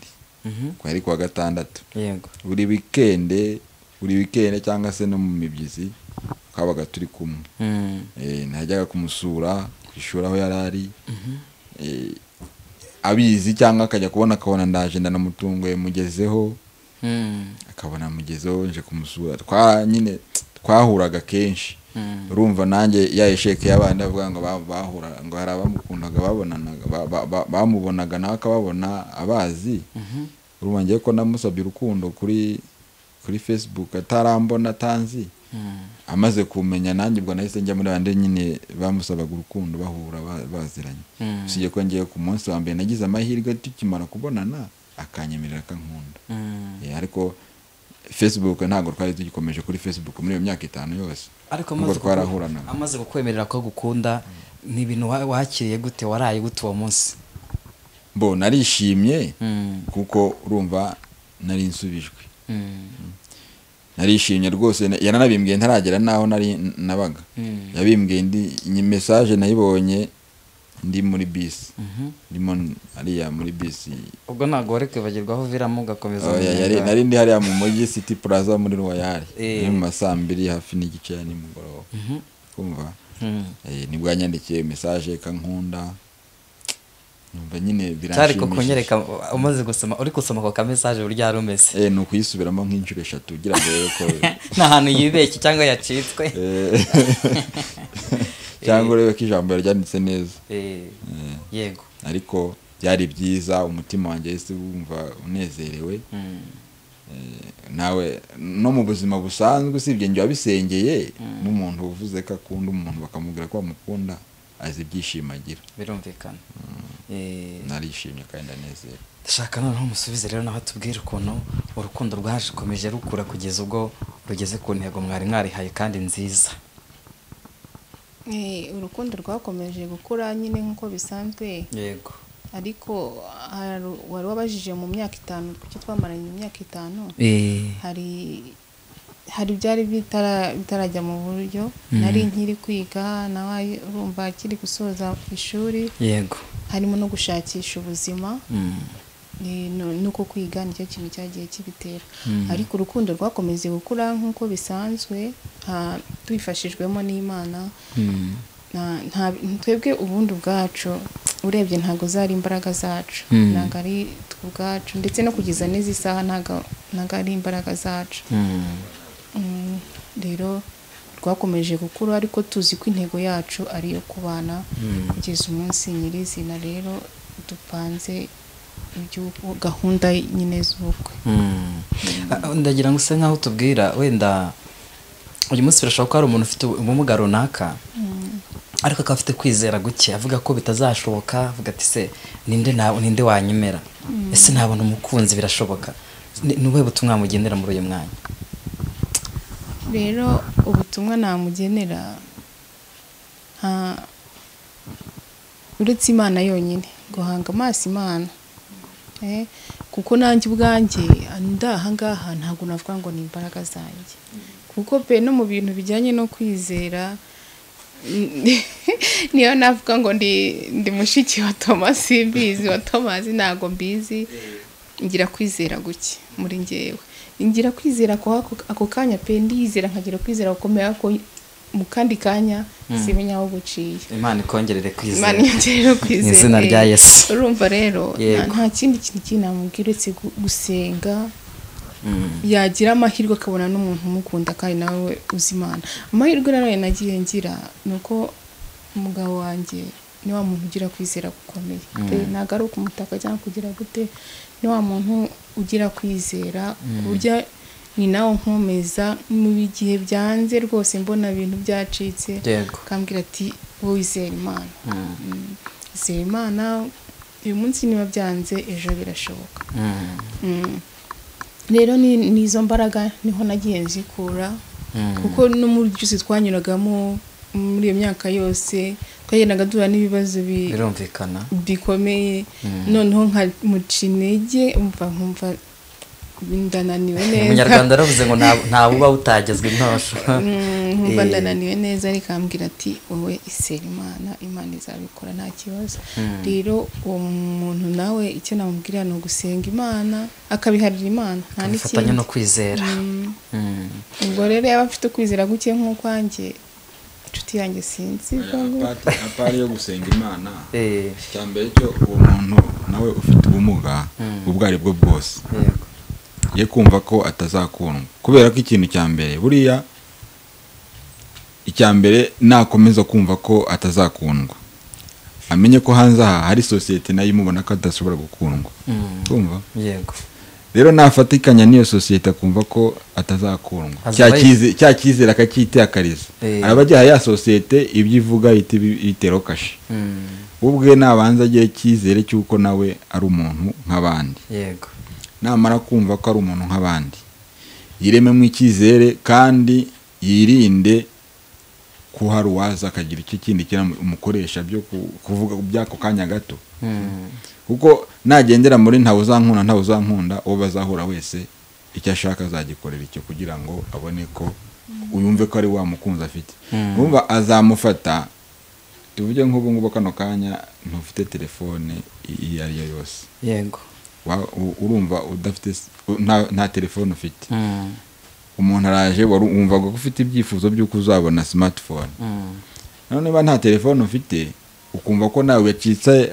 Ko yari kuwa gatandatu. Yego. Buri weekend cyangwa se no mu mibyizi twabaga turi kumwe. Najyaga kumusura kwishura aho yarari. Abizi cyangwa akajya kubona akabona ndaje ndanamutunguye mugezeho. Akabona mugezeho nje kumusura. Nyine twahuraga kenshi. Urumva nanjye ya esheke y'abandi avuga ngo bahura ngo hari abamukundaga babonanaga bamubonaga nawe akababona abazi. Urumva ngiye ko namusabye urukundo kuri Facebook atarambona atanzi. Amaze kumenya nanjye ubwo nahise njya muri bande nyine bamusabaga urukundo bahura baziranye. Usibye ko ngiye ku munsi wa mbere nagize amahirwe tukimara kubonana akanyemerera akankunda. Ariko Facebook ntabwo twari tugikomeje kuri Facebook muri iyo myaka 5 yose. Ariko amaze kukwemerera ko gukunda ni ibintu wakiriye gute, waraye gute uwo munsi? Bo narishimye kuko urumva nari nsubijwe. Narishimye rwose, yaranabimbwiye ntaragera naho nari nabaga. Yabimbwiye ndi message nayibonye ndi muri bisi. Ndimo ariya muri bisi. Ubwo ntago wari kwibagirwa aho viramo ugakomeza. Nari ndi hariya mu mujyi City Plaza muri Royal. Ni mu masaa 2 hafi n'igice ya nimugoroba. Kumva? Nibwo yanyandikiye message kankunda. Numva nyine biranshimishije. Cyari ko kunyereka umaze gusoma, uri gusoma ko ka message burya ari umeze. Ni ukuyisubiramo nk'inshuro 3 kugira ngo rero ko nta hantu yibeshye cyangwa yacitswe. Cyangwa urebe ko ijambo ryanditse neza. Yego. Ariko byari byiza, umutima wanjye wese wumva unezerewe. Nawe no mu buzima busanzwe usibye njye wabisengeye n'umuntu uvuze ko akunda umuntu bakamubwira ko bamukunda azi ibyishimo agira. Birumvikana. Narishimye kandi ndanezerewe. Ndashaka noneho umusubize rero naho tubwire ukuntu urukundo rwaje rukura kugeza ubwo rugeze ku ntego mwari mwarihaye kandi nziza. Urukundo rwakomeje gukura nyine nkuko bisanzwe. Yego. Ariko wari wabajije mu myaka 5 kuki twamaranye imyaka 5. Hari byari bitarajya mu buryo. Nari nkiri kwiga nawe urumva akiri gusoza ishuri. Yego. Harimo no gushakisha ubuzima. Nuko kwiga nicyo kintu cyagiye kibitera. Ariko urukundo rwakomeze gukura nkuko bisanzwe, tubifashijwemo n'Imana. Twebwe ubundi ubwacu urebye ntago zari imbaraga zacu, ntago ari ubwacu, ndetse no kugeza n'izi saha ntago ari imbaraga zacu. Rero rwakomeje gukura, ariko tuzi ko intego yacu ari iyo kubana kugeza umunsi nyirizina. Rero dupanze gahunda nyine z'ubukwe. Ndagira ngo use nkaho tubwira wenda uyu munsi birashoboka ko hari umuntu ufite ubumuga runaka ariko akaba afite kwizera guke, avuga ko bitazashoboka, avuga ati se ninde wanyemera, ese nabona umukunzi birashoboka? Ni ubuhe butumwa mugendera muri uyu mwanya? Rero ubutumwa namugenera uretse Imana yonyine, guhanga amaso Imana. Kuko nanjye ubwanjye ndaha ngaha ntabwo navuga ngo ni imbaraga zanjye, kuko pe no mu bintu bijyanye no kwizera niyo navuga ngo ndi mushiki wa Thomas, mbizi wa Thomas ntago mbizi. Ngira kwizera guke muri njyewe, ngira kwizera ko ako kanya pe ndizera, nkagira kwizera gukomeye ko mu kandi kanya simenya aho guciye. Imana ikongerere kwizera, Imana ikongerere kwizera mu izina rya Yesu. Urumva rero nta kindi kintu kinamubwira uretse gusenga, yagira amahirwe akabona n'umuntu umukunda kandi nawe uzi Imana. Amahirwe rero nagiye ngira nuko umugabo wanjye ni wa muntu ugira kwizera gukomeye, ntago ari ukumutaka cyangwa kugira gute, ni wa muntu ugira kwizera burya ni nawe nkomeza mu gihe byanze rwose mbona ibintu byacitse, akambwira ati wowe wizera Imana, izera Imana uyu munsi niba byanze ejo birashoboka. Rero nizo mbaraga niho nagiye nzikura, kuko no muri byose twanyuragamo muri iyo myaka yose twagendaga duhura n'ibibazo birumvikana bikomeye, noneho nka mucinege umva nkumva ndananiwe neza. Umunyarwanda aravuze ngo nta buba butagezwe intosho. Nkumva ndananiwe neza, ariko ambwira ati wowe isera Imana, Imana izabikora nta kibazo. Rero uwo muntu nawe icyo namubwira ni ugusenga Imana, akabiharira Imana, nta n'ikindi, no kwizera. Ubwo rero yaba afite kwizera guke nk'ukwanjye, inshuti yanjye sinzi apari yo gusenga Imana. Icyambere cyo uwo muntu nawe ufite ubumuga ubwo ari bwo bwose ye kumva ko atazakundwa, kubera ko ikintu cya mbere buriya icya mbere nakomeza kumva ko atazakundwa, amenye ko hanze aha hari societe nayo imubona ko adashobora gukundwa. Kumva? Yego. Rero nafatikanya n'iyo societe akumva ko atazakundwa, cya cyizera akacyiteakariza, arabajya ya societe ibyo ivuga itero kashe. Ubwe nabanza agiye cyizere cyuko nawe ari umuntu nk'abandi. Yego. Namara kumva ko ari umuntu nk'abandi, yirememo icyizere kandi yirinde ko hari uwaza akagira icyo kindi umukoresha byo kuvuga byako kanya gato. Kuko nagendera muri ntawe uzankunda ntawe uzankunda, uwo bazahura wese icyo ashaka azagikorera icyo kugira ngo abone ko uyumve ko ari wa mukunzi afite. Urumva azamufata, tuvuge nk'ubu ngubu kano kanya ntufite telefone iyo ari yo yose. Yego. Urumva udafite nta telefone ufite. Umuntu araje wumva ko ufite ibyifuzo by'uko uzabona smartphone. None niba nta telefone ufite ukumva ko nawe yacitse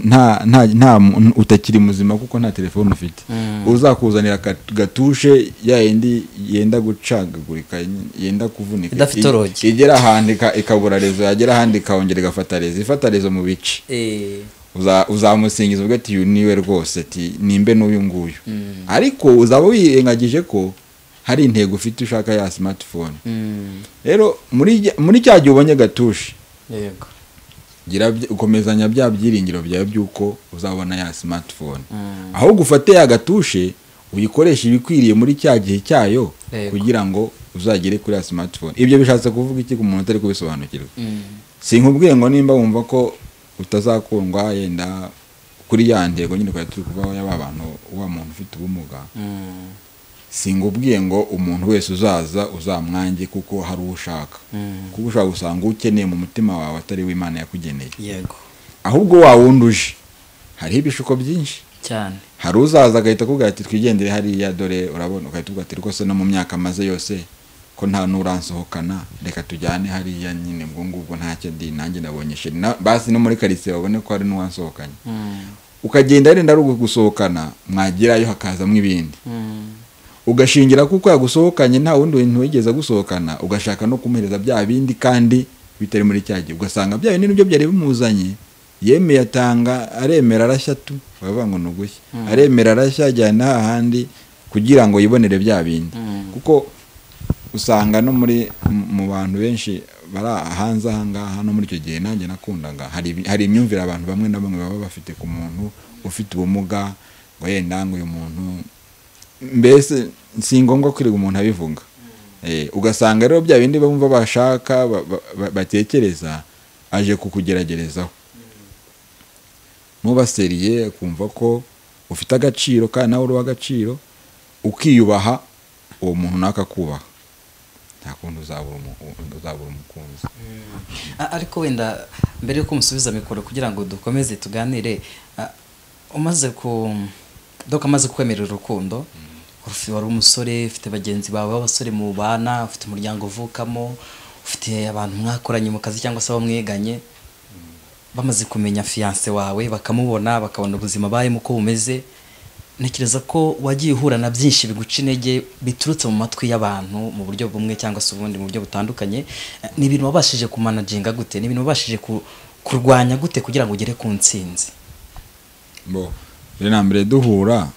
nta utakiri muzima kuko nta telefone ufite, uzakuzanira gatushe ya yindi yenda gucagagurika, yenda kuvunika, igera ahandi ikabura rezo, yagera ahandi ikongera igafata rezo, ifata rezo mu bice. Uzamusingiza uvuga ati uyu niwe rwose, ati nimbe n'uyu nguyu. Ariko uzaba wirengagije ko hari intego ufite ushaka ya smartphone. Rero muri cya gihe ubonye gatushe, yego, gira ukomezanya bya byiringiro byawe byuko uzabona ya smartphone. Aho gufate ya gatushe uyikoresha ibikwiriye muri cya gihe cyayo kugira ngo uzagere kuri ya smartphone. Ibyo bishatse kuvuga iki ku muntu atari kubisobanukirwa? Sinkubwiye ngo nimba wumva ko utazakundwa yenda kuri ya ntego nyine kwa turi kuvaho y'aba bantu wa muntu ufite ubumuga, singubwiye ngo umuntu wese uzaza uzamwange kuko hari ushaka, kuko ushaka gusanga ukeneye mu mutima wawe atari w'Imana yakugeneye. Yego. Ahubwo wa wundi uje hariho ibishuko byinshi Cyane. Hari uzaza agahita akubwira ati twigendere hariya, dore urabona, ugahita uvuga ati rwose no mu myaka maze yose ko nta n'uransohokana, reka tujyane hariya nyine, ubwo ngubwo ntacyo di nanjye nabonye chéri, basi no muri karitsiye babone ko hari n'uwansohokanye. Ukagenda wenda ari ugusohokana, mwagerayo hakazamo ibindi, ugashingira kuko yagusohokanye nta wundi bintu wigeze agusohokana, ugashaka no kumuhereza bya bindi kandi bitari muri cya gihe, ugasanga bya bindi nibyo byari bimuzanye, yemeye atanga, aremera arashya tu, baravuga ngo ni ugushya, aremera arashya ajyana hahandi kugira ngo yibonere bya bindi. Kuko usanga no muri mu bantu benshi bari hanze aha ngaha, no muri icyo gihe nanjye nakundaga, hari imyumvire abantu bamwe na bamwe baba bafite ku muntu ufite ubumuga, ngo yenda ngo uyu muntu mbese si ngombwa kwirirwa umuntu abivuga. Ugasanga rero bya bindi bumva bashaka batekereza aje kukugeragerezaho, ntubaseriye kumva ko ufite agaciro kandi nawe uri uw'agaciro, ukiyubaha, uwo muntu nawe akakubaha, nta kundi uzabura umukunzi. Ariko wenda mbere yuko umusubiza mikoro kugira ngo dukomeze tuganire, umaze ku doka amaze kwemerera urukundo, wari umusore ufite bagenzi bawe b'abasore mubana, ufite umuryango uvukamo, ufite abantu mwakoranye mu kazi cyangwa se abo mwiganye, bamaze kumenya fiance wawe bakamubona, bakabona ubuzima bayemo uko bumeze, ntekereza ko wagiye uhura na byinshi biguca intege biturutse mu matwi y'abantu mu buryo bumwe cyangwa se ubundi mu buryo butandukanye. Ni ibintu wabashije kumanaginga gute? Ni ibintu wabashije kurwanya gute kugira ngo ugere ku ntsinzi? Bo mbere na mbere duhura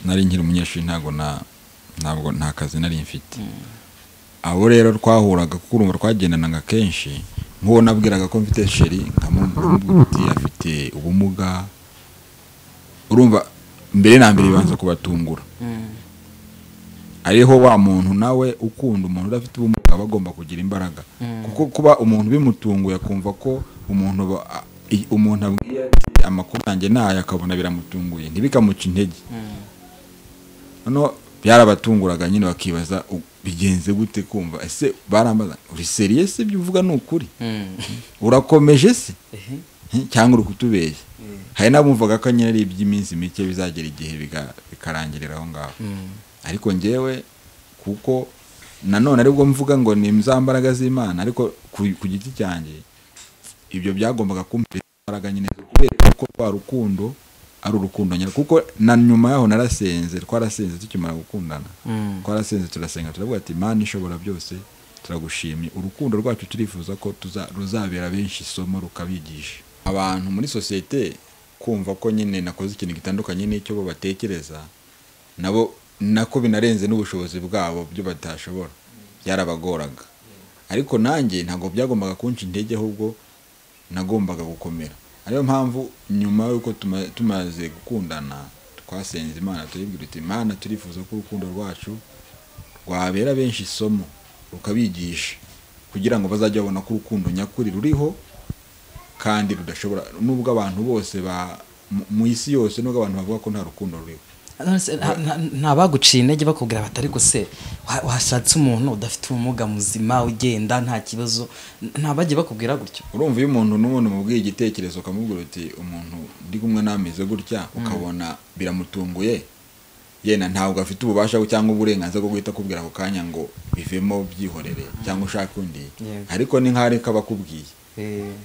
nari nkiri umunyeshuri, ntabwo nta kazi nari mfite. Abo rero twahuraga kuko urumva twagendanaga kenshi, nk'uwo nabwiraga ko mfite chéri nkamubwira uti afite ubumuga, urumva mbere na mbere bibanza kubatungura. Ariho wa muntu nawe ukunda umuntu udafite ubumuga aba agomba kugira imbaraga, kuko kuba umuntu bimutunguye akumva ko umuntu abwiye ati amakuru yanjye nayo akabona biramutunguye, ntibikamuca intege. Noneho byarabatunguraga nyine bakibaza bigenze gute, kumva ese barambaza uri sérieux se ibyo uvuga ni ukuri, urakomeje se cyangwa uri kutubeshya? Hari n'abumvaga ko nyine ari iby'iminsi mike bizagera igihe bikarangirira aho ngaho. Ariko njyewe kuko nanone aribwo mvuga ngo ni za mbaraga z'Imana, ariko ku giti cyanjye ibyo byagombaga kumpa imbaraga nyine kubera ko rwa rukundo ari urukundo nyine, kuko na nyuma yaho narasenze, twarasenze tukimara gukundana, twarasenze turasenga turavuga ati Imana ishobora byose turagushimye, urukundo rwacu turifuza ko ruzabera benshi isomo rukabigisha abantu muri sosiyete, kumva ko nyine nakoze ikintu gitandukanye n'icyo bo batekereza, nabo nako binarenze n'ubushobozi bwabo byo batashobora, byarabagoraga. Ariko nanjye ntabwo byagombaga kunca intege, ahubwo nagombaga gukomera. Ariyo mpamvu nyuma y'uko tumaze gukundana twasenze Imana turibwira uti Imana turifuza ko urukundo rwacu rwabera benshi isomo rukabigisha, kugira ngo bazajye babona ko urukundo nyakuri ruriho kandi rudashobora, nubwo abantu bose mu isi yose, nubwo abantu bavuga ko nta rukundo ruriho. Nta baguciye intege bakubwira bati ariko se washatse umuntu udafite ubumuga muzima ugenda nta kibazo, nta bagiye bakubwira gutyo? Urumva iyo umuntu n'umuntu umubwiye igitekerezo ukamubwira uti umuntu ndi kumwe nameze gutya, ukabona biramutunguye, yenda ntabwo afite ububasha cyangwa uburenganzira bwo guhita akubwira ako kanya ngo bivemo byihorere cyangwa ushake undi, ariko ni nk'aho ariko abakubwiye,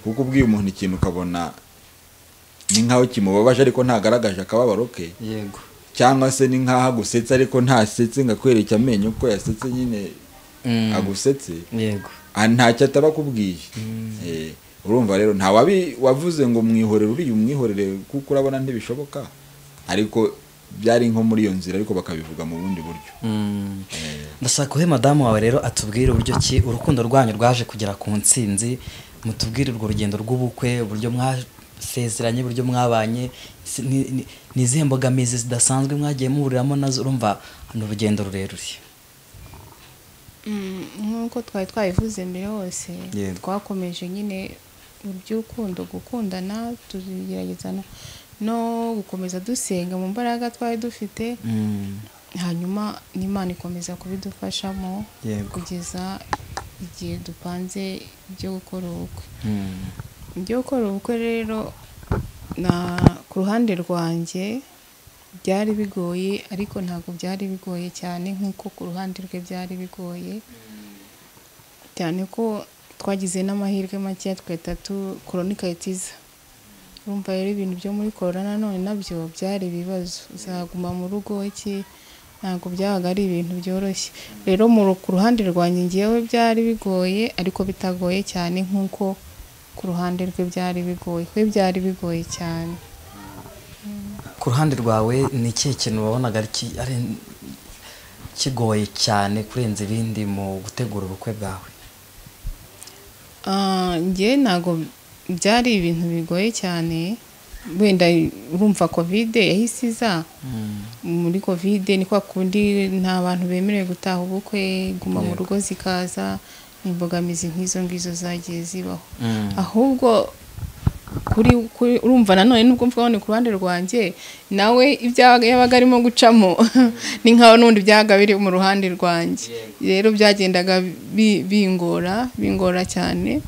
kuko ubwiye umuntu ikintu ukabona ni nk'aho kimubabaje ariko ntagaragaje akababaro ke, cyangwa se ni nk'aho agusetse ariko ntasetse ngo akwereke amenyo ko yasetse nyine agusetse, ntacyo ataba akubwiye. Urumva rero nta wavuze ngo mwihorere uriya umwihorere kuko urabona ntibishoboka, ariko byari nko muri iyo nzira, ariko bakabivuga mu bundi buryo. Ndashaka uhe madamu wawe rero atubwire uburyo ki urukundo rwanyu rwaje kugera ku ntsinzi, mutubwire urwo rugendo rw'ubukwe, uburyo mwasezeranye, uburyo mwabanye, ni izihe mbogamizi zidasanzwe mwagiye muhuriramo nazo? Urumva ni urugendo rurerure. Nk'uko twari twabivuze mbere hose, twakomeje nyine iby'urukundo, gukundana, tugerageza no gukomeza dusenga mu mbaraga twari dufite, hanyuma n'Imana ikomeza kubidufashamo kugeza igihe dupanze ibyo gukora ubukwe. Ibyo gukora ubukwe rero na ku ruhande rwanjye Byari bigoye ariko ntabwo byari bigoye cyane nk'uko ku ruhande rwe byari bigoye, cyane ko twagize n'amahirwe make twahita korona igahita iza. Urumva rero ibintu byo muri korona nanone nabyo byari ibibazo, uzaguma mu rugo iki, ntabwo byabaga ari ibintu byoroshye. Rero ku ruhande rwanjye ngewe byari bigoye ariko bitagoye cyane nk'uko ku ruhande rwe byari bigoye, we byari bigoye cyane. Ku ruhande rwawe ni ikihe kintu wabonaga ari kigoye cyane kurenza ibindi mu gutegura ubukwe bwawe? Njye ntabwo byari ibintu bigoye cyane, wenda urumva Covid yahise iza. Muri Covid ni kwa kundi nta bantu bemerewe gutaha ubukwe, guma mu rugo zikaza, imbogamizi nk'izo ngizo zagiye zibaho. Ahubwo kuri urumva nanone nubwo mvuga ngo ku ruhande rwanjye nawe ibyabaga yabaga arimo gucamo ni nkaho n'ubundi byabaga biri mu ruhande rwanjye. Rero byagendaga bingora cyane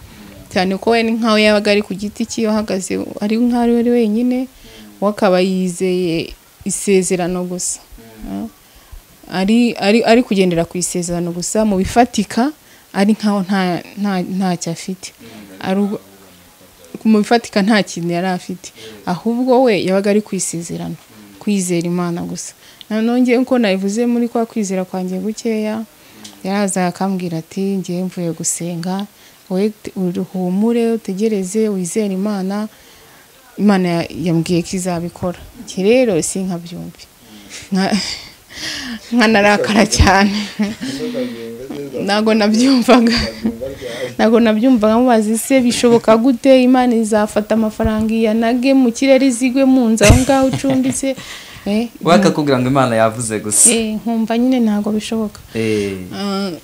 cyane ko we ni nkaho yabaga ari ku giti cye ahagaze ari nkaho ari wenyine, we akaba yizeye isezerano gusa, ari kugendera ku isezerano gusa, mu bifatika ari nkaho ntacyo afite, mu bifatika nta kintu yari afite, ahubwo we yabaga ari ku isezerano, kwizera Imana gusa. Nanone ngewe uko nabivuze muri kwa kwizera kwanjye gukeya, yarazaga akambwira ati ngewe mvuye gusenga, wowe uhumure utegereze wizere Imana, Imana yambwiye ko izabikora. Iki rero sinkabyumve, nkanarakara cyane, ntabwo nabyumvaga mubaza se bishoboka gute Imana izafata amafaranga iyanage mu kirere izigwe mu nzu aho ngaho ucumbitse? Wakakubwira ngo Imana yavuze gusa. Nkumva nyine ntabwo bishoboka.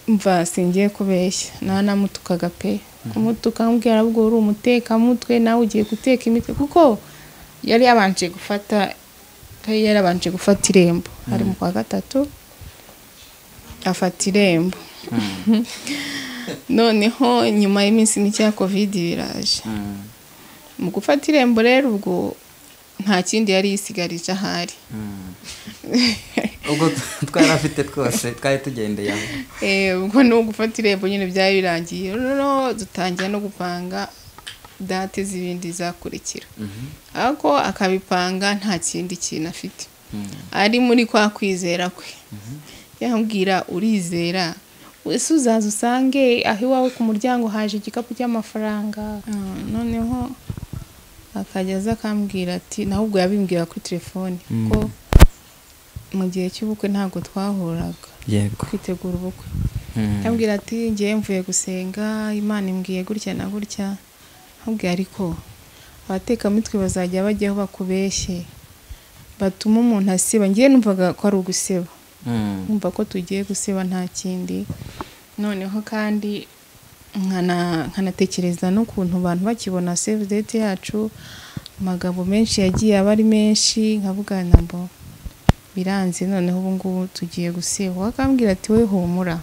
Mva singiye kubeshya, nanamutukaga pe, kumutuka ambwira ubwo uri umutekamutwe nawe ugiye guteka imitwe, kuko yari yabanje gufata irembo, ari mu kwa gatatu afata irembo. Noneho nyuma y'iminsi mike ya Covid biraje. Mu gufata irembo rero ubwo nta kindi yari yisigarije ahari. Ubwo twari afite twose twari tugendeye aho. Ubwo no gufata irembo nyine byari birangiye. Noneho dutangira no gupanga date z'ibindi zakurikira. Ariko akabipanga nta kindi kintu afite. Ari muri kwa kwizera kwe. Yambwira urizera, wese uzaza usange aho iwawe ku muryango haje igikapu cy'amafaranga. Noneho akajya aza akambwira ati, naho ubwo yabimbwira kuri telefone ko mu gihe cy'ubukwe ntabwo twahuraga. Yego. Kwitegura ubukwe. Yambwira ati ngiye mvuye gusenga, Imana imbwiye gutya na gutya. Nkubwiye ariko abatekamitwe bazajya bajyaho bakubeshye, batuma umuntu asiba. Ngiye numvaga ko ari uguseba, numva ko tugiye guseba nta kindi. Noneho kandi nkanatekereza n'ukuntu abantu bakibona save date yacu, amagambo menshi yagiye aba ari menshi, nkavuga nabo biranze, noneho ubu ngubu tugiye guseba. Akambwira ati we humura.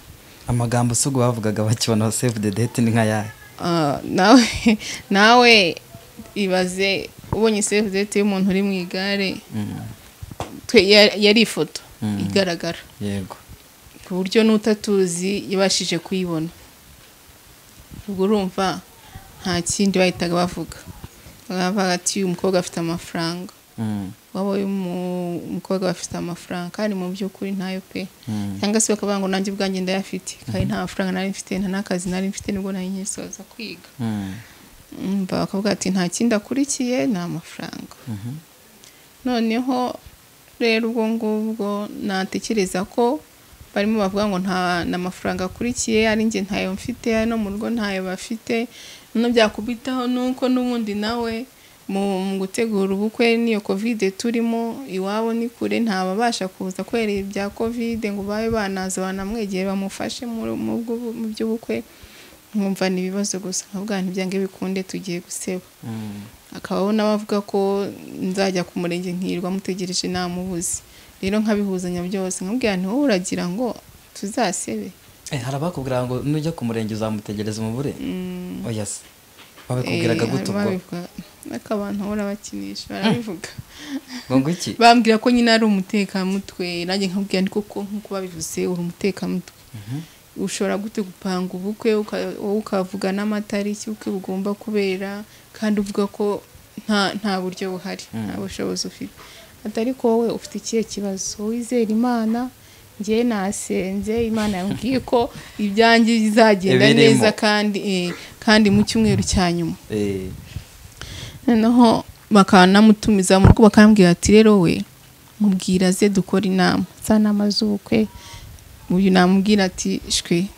Amagambo se ubwo bavugaga bakibona save the date ni nka yahe? Nawe ibaze ubonye save date y'umuntu uri mu igare, yari ifoto igaragara. Yego. Ku buryo n'utatuzi yabashije kuyibona. Ubwo urumva nta kindi bahitaga bavuga, bavuga ati uyu mukobwa afite amafaranga, waba uyu mukobwa afite amafaranga, kandi mu by'ukuri ntayo pe. Cyangwa se bakavuga ngo nanjye ubwanjye ndayafite, kandi nta mafaranga nari mfite, nta n'akazi nari mfite, nibwo nari nkisoza kwiga. Bakavuga ati nta kindi akurikiye ni amafaranga. Noneho rero ubwo ngubwo natekereza ko barimo bavuga ngo nta n'amafaranga akurikiye, ari njye ntayo mfite, no mu rugo ntayo bafite. None byakubitaho nuko n'ubundi nawe mu gutegura ubukwe n'iyo Covid turimo, iwabo ni kure, ntababasha kuza kubera ibya Covid ngo babe banaza banamwegere bamufashe mu by'ubukwe. Nkumva ni ibibazo gusa, nkavuga nti byange bikunde tugiye guseba. Akabaho n'abavuga ko nzajya ku murenge nkirwa mutegereje namubuze. Rero nkabihuzanya byose, nkabwira nti wowe uragira ngo tuzasebe. Hari abakubwira ngo nujya ku murenge uzamutegereza umubure? Oya se. Babikubwiraga gute ubwo? Ariko abantu bahora bakinisha barabivuga. Ngo iki? Bambwira ko nyine ari umutekamutwe, nanjye nkabwira ni koko nk'uko babivuze uri umutekamutwe. Ushobora gute gupanga ubukwe wowe ukavuga n'amatariki ubukwe bugomba kubera kandi uvuga ko nta buryo buhari, nta bushobozi ufite. Atari ko wowe ufite ikihe kibazo? Wizera Imana, njye nasenze Imana yambwiye ko ibyanjye bizagenda neza kandi mu cyumweru cya nyuma. Noneho bakanamutumiza mu rugo bakambwira ati rero we mubwira ze dukora inama za nama z'ubukwe. Uyu namubwira ati shwe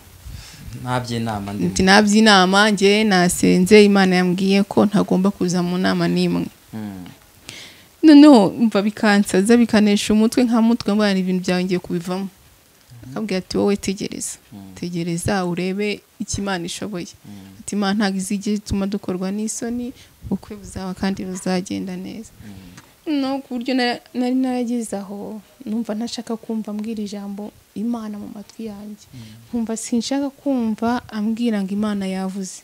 ntabyinama ndi nti nabyinama njye nasenze Imana yambwiye ko ntagomba kuza mu nama nimwe. Noneho mva bikansaza bikanesha umutwe nka mutwe mbana ibintu byawe ngiye kubivamo. Akabwira ati wowe tegereza tegereza urebe icyo Imana ishoboye. Ati Imana ntabwo izigera ituma dukorwa n'isoni, ubukwe buzaba kandi buzagenda neza. No ku buryo nari narageze aho numva ntashaka kumva ambwira ijambo Imana mu matwi yanjye, nkumva sinshaka kumva ambwira ngo Imana yavuze,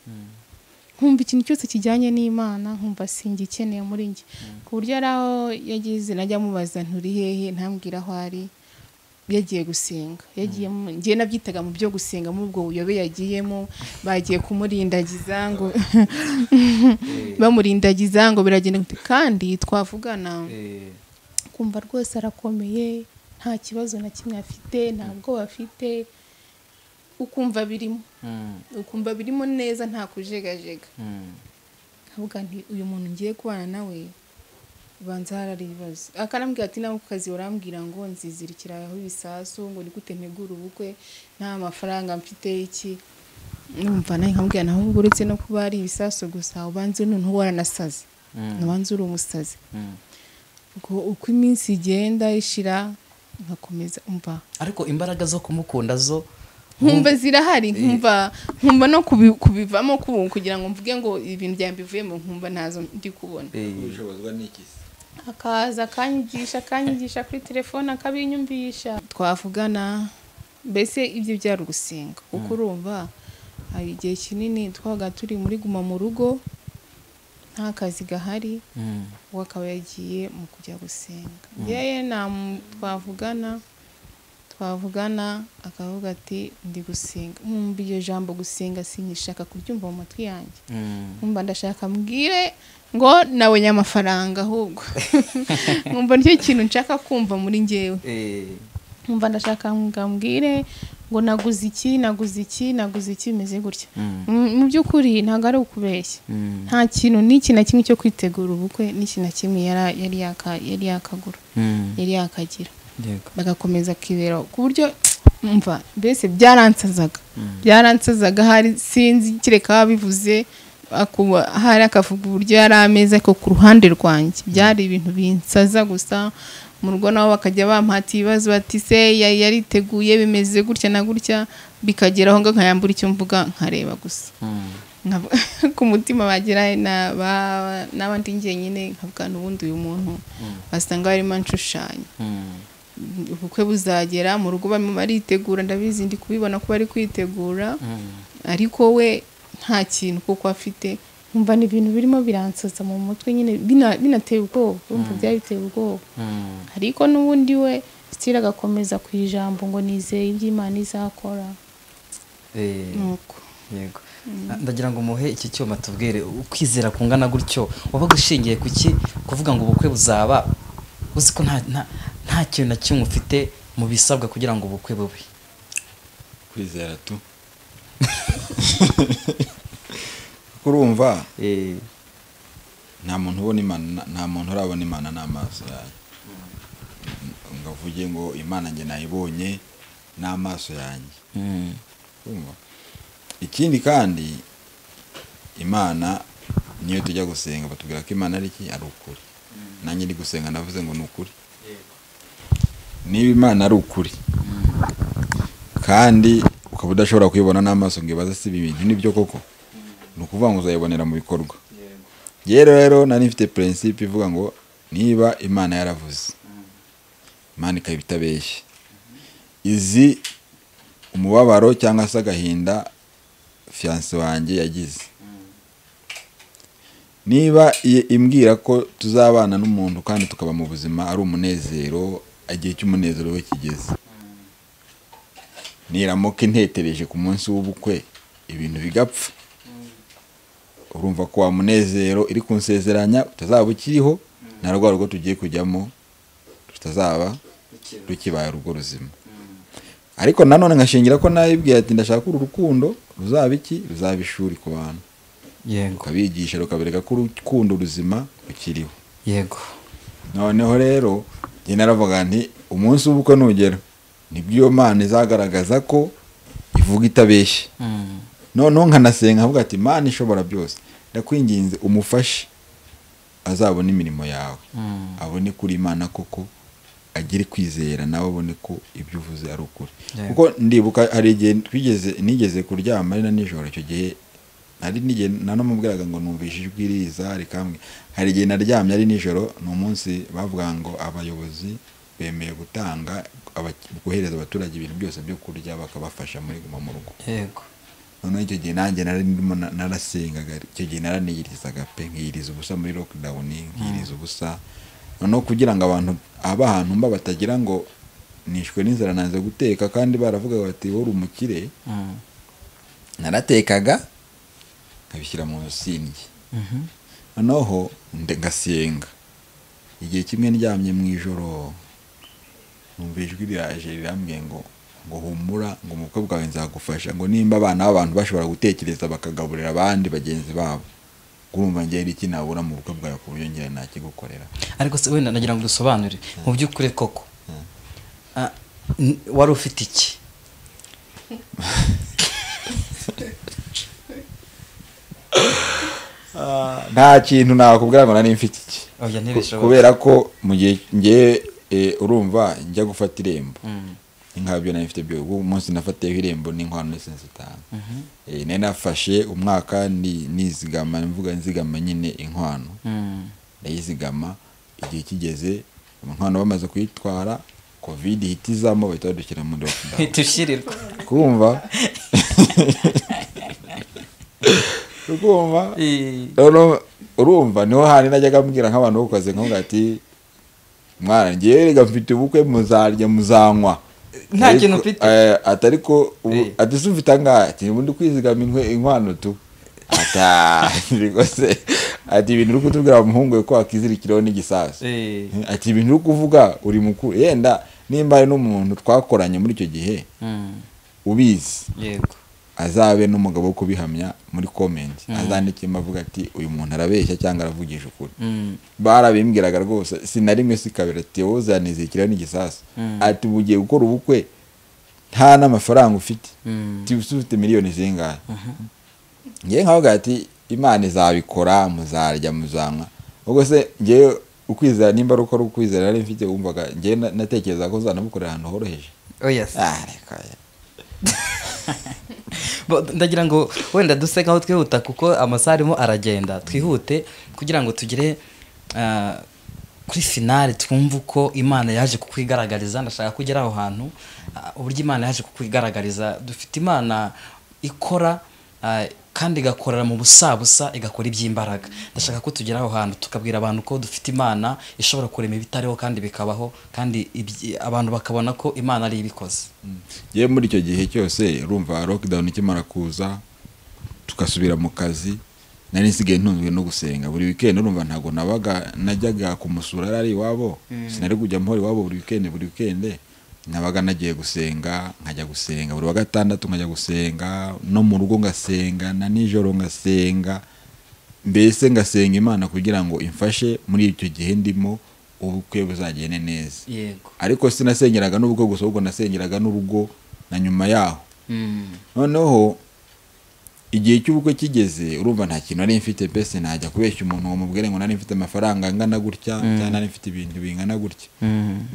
nkumva ikintu cyose kijyanye n'Imana nkumva singikeneye muri njye. Ku buryo ari aho yageze najya mubaza nturi hehe ntambwira aho ari, yagiye gusenga, yagiye ngiye nabyitaga mu byo gusenga muri ubwo buyobe yagiyemo, bagiye kumurindagiza ngo bamurindagiza ngo biragenda kandi twavugana kumva rwose arakomeye nta kibazo na kimwe afite, ntabwo afite, ukumva birimo ukumva birimo neza nta kujegajega. Nkavuga nti uyu muntu ngiye kubana nawe banza harari ibibazo. Akanambwira ati nawe ku kazi urambwira ngo nzizirikira aho ibisasu ngo ni gute ntegura ubukwe nta mafaranga mfite iki. Numva nawe nkambwira naho ubwo uretse no kuba ari ibisasu gusa ubanze noneho waranasaze, ubanze uri umusazi. Uko iminsi igenda ishira nkakomeza umva, ariko imbaraga zo kumukunda zo nkumva zirahari, nkumva no kubivamo kugira ngo mvuge ngo ibintu byanjye bivuyemo, nkumva ntazo ndi kubona. Akaza akanyigisha kuri telefone akabinyumvisha, twavugana mbese ibyo byari ugusenga. Kuko urumva hari igihe kinini twabaga turi muri guma mu rugo nta kazi gahari, uwo akaba yagiye mu kujya gusenga. Yeye twavugana akavuga ati ndi gusenga. Nkumva iryo jambo gusenga sinyishaka kuryumva mu matwi yanjye, nkumva ndashaka mbwire ngo nabonye amafaranga ahubwo nkumva nicyo kintu nshaka kumva muri njyewe. Nkumva ndashaka mbwire ngo naguze iki naguze iki naguze iki bimeze gutya. Mu by'ukuri ntabwo ari ukubeshya, nta kintu n'iki na kimwe cyo kwitegura ubukwe n'iki na kimwe yari yakagura yari yakagira. Bagakomeza kibera ku buryo mva mbese byaransazaga hari sinzi kireka babivuze hari akavuga uburyo yari ameze, ariko ku ruhande rwanjye byari ibintu binsaza gusa. Mu rugo nabo bakajya bampata ibibazo bati se yariteguye bimeze gutya na gutya, bikageraho ngo nkayambura icyo mvuga nkareba gusa ku mutima bagira n'abandi njyenyine nkavuga n'ubundi uyu muntu basanga barimo anshushanya. Ubukwe buzagera mu rugo barimo baritegura, ndabizi ndi kubibona ko bari kwitegura, ariko we nta kintu kuko afite. Nkumva ni ibintu birimo biransaza mu mutwe nyine binateye ubwoba, urumva byari biteye ubwoba. Ariko n'ubundi we stira agakomeza ku ijambo ngo nizeye iby'Imana izakora. Nuko yego ndagira ngo muhe iki cyuma tubwire ukwizera kungana gutyo wabaga ushingiye kuki kuvuga ngo ubukwe buzaba uzi ko nta kintu na kimwe ufite mu bisabwa kugira ngo ubukwe bube? Kwizera tu kurumva nta muntu ubona Imana, nta muntu urabona Imana n'amaso yawe ngo avuge ngo Imana njye nayibonye n'amaso yanjye. Urumva? Ikindi kandi Imana niyo tujya gusenga batubwira ko Imana ari iki, ari ukuri. Nanjye ndi gusenga navuze ngo ni ukuri. Niba Imana ari ukuri kandi ukaba udashobora kuyibona n'amaso ngo ibaze si ibintu nibyo koko, ni ukuvuga ngo uzayibonera mu bikorwa. Rero nari mfite principe ivuga ngo niba Imana yaravuze, Imana ikaba itabeshya, izi umubabaro cyangwa se agahinda fiancé wanjye yagize, Niba imbwira ko tuzabana n'umuntu kandi tukaba mu buzima ari umunezero, igihe cy'umunezero we kigeze, niramuka intetereje ku munsi w'ubukwe ibintu bigapfa, urumva ko wa munezero iri kunsezeranya utazaba ukiriho, na rwa rugo tugiye kujyamo tutazaba rukibaye urugo ruzima. Ariko nanone ngashingira ko nayibwiye ati ndashaka uru rukundo ruzaba iki, ruzaba ishuri ku bantu. Yego. Ukabigisha rukabereka ko urukundo ruzima rukiriho. Yego. Noneho rero njye naravuga nti umunsi w'ubukwe nugera nibwo iyo Mana izagaragaza ko ivuga itabeshye. Noneho nkanasenga nkavuga ati Mana ishobora byose, ndakwinginze umufashe azabone imirimo yawe, abone kuri Imana koko, agire kwizera nawe abone ko ibyo uvuze ari ukuri. Kuko ndibuka hari igihe nigeze kuryama ari na nijoro, icyo gihe nari nige nanamubwiraga ngo numvise ijwi riza rikambwe. Hari igihe naryamye ari nijoro, ni umunsi bavuga ngo abayobozi bemeye gutanga guhereza abaturage ibintu byose byo kurya bakabafasha muri guma mu rugo. Yego. Noneho icyo gihe nanjye nari ndimo narasengaga, icyo gihe naraniyirizaga pe, nkiyiriza ubusa muri lockdown, nkiyiriza ubusa. Noneho kugira ngo abantu aba ahantu mba batagira ngo nishwe n'inzara nanze guteka, kandi baravuga bati wowe uri umukire, naratekaga nkabishyira mu nsingi. Noneho ngasenga. Igihe kimwe ndyamye mu ijoro numva ijwi riraje rirambwiye ngo humura, ngo umukwe bwawe nzagufasha, ngo nimba abana b'abantu bashobora gutekereza bakagaburira abandi bagenzi babo, urumva njye iki nabura mu bukwe bwawe ku buryo ngira nakigukorera. Ariko se wenda nagira ngo dusobanure mu by'ukuri koko wari ufite iki? Nta kintu nakubwira ngo nari mfite iki. Kubera ko mu gihe ngiye urumva njya gufata irembo, inkabyo nari mfite byo umunsi nafatiyeho irembo n'inkwano n'isensi 5. Nari nafashe umwaka nizigama, mvuga nzigama nyine inkwano, ndayizigama. Igihe kigeze inkwano bamaze kuyitwara, covid ihitizamo bahita badushyira muri lockdown, tushirirwa kumva urumva. Urumva niho hani najyaga mbwira nk'abantu bo kaze nkavuga ati mwana ngiye rega mfite ubukwe muzarya muzanywa nta kintu mfite, atariko ati se ufite angahe, ati ubundi kwizigama inkwano tu, ata rwose ati ibintu uri kutubwira umuhungu ko akizirikiraho n'igisasu, ati ibintu uri kuvuga uri mukuru. Yenda nimba ari n'umuntu twakoranye muri icyo gihe ubizi, yego, azabe n'umugabo wo kubihamya muri comment, azandikemo avuga ati uyu muntu arabeshya cyangwa aravugisha ukuri. Barabimbwiraga rwose, sinarimwe sikabira ati wowe uzanizikiraho n'igisasu, ati ugiye gukora ubukwe nta n'amafaranga ufite, ufite miliyoni zingahe? Ngiye nkavuga ati Imana izabikora, muzarya muzanywa. Ubwo se ngiye ukwizera nimba ari uko ari ukwizera nari mfite, wumvaga ngiye natekereza ko uzanabukorera ahantu horoheje. Oh yes. Ndagira ngo wenda duse nkaho twihuta kuko amasaha arimo aragenda, twihute kugira ngo tugere kuri finale twumve uko Imana yaje kukwigaragariza. Ndashaka kugera aho hantu uburyo Imana yaje kukwigaragariza. Dufite Imana ikora kandi igakorera mu busabusa, igakora iby'imbaraga. Ndashaka ko tugera aho hantu tukabwira abantu ko dufite Imana ishobora kurema ibitariho kandi bikabaho, kandi abantu bakabona ko Imana ari ibikoze. Ye muri icyo gihe cyose urumva lockdown ikimara kuza tugasubira mu kazi, nari nsigaye ntunzwe no gusenga buri weekend. Urumva ntago nabaga najyaga kumusura ari iwabo, sinari kujya mpora iwabo buri weekend nabaga nagiye gusenga, nkajya gusenga buri wa gatandatu, nkajya gusenga no mu rugo ngasenga na nijoro ngasenga, mbese ngasenga Imana kugira ngo imfashe muri icyo gihe ndimo ubukwe buzagende neza. Yego. Ariko sinasengeraga n'ubukwe gusa, ahubwo nasengeraga n'urugo na nyuma yaho. Noneho igihe cy'ubukwe kigeze urumva nta kintu nari mfite, mbese najya kubeshya umuntu ngo mubwire ngo nari mfite amafaranga angana gutya cyangwa nari mfite ibintu bingana gutya.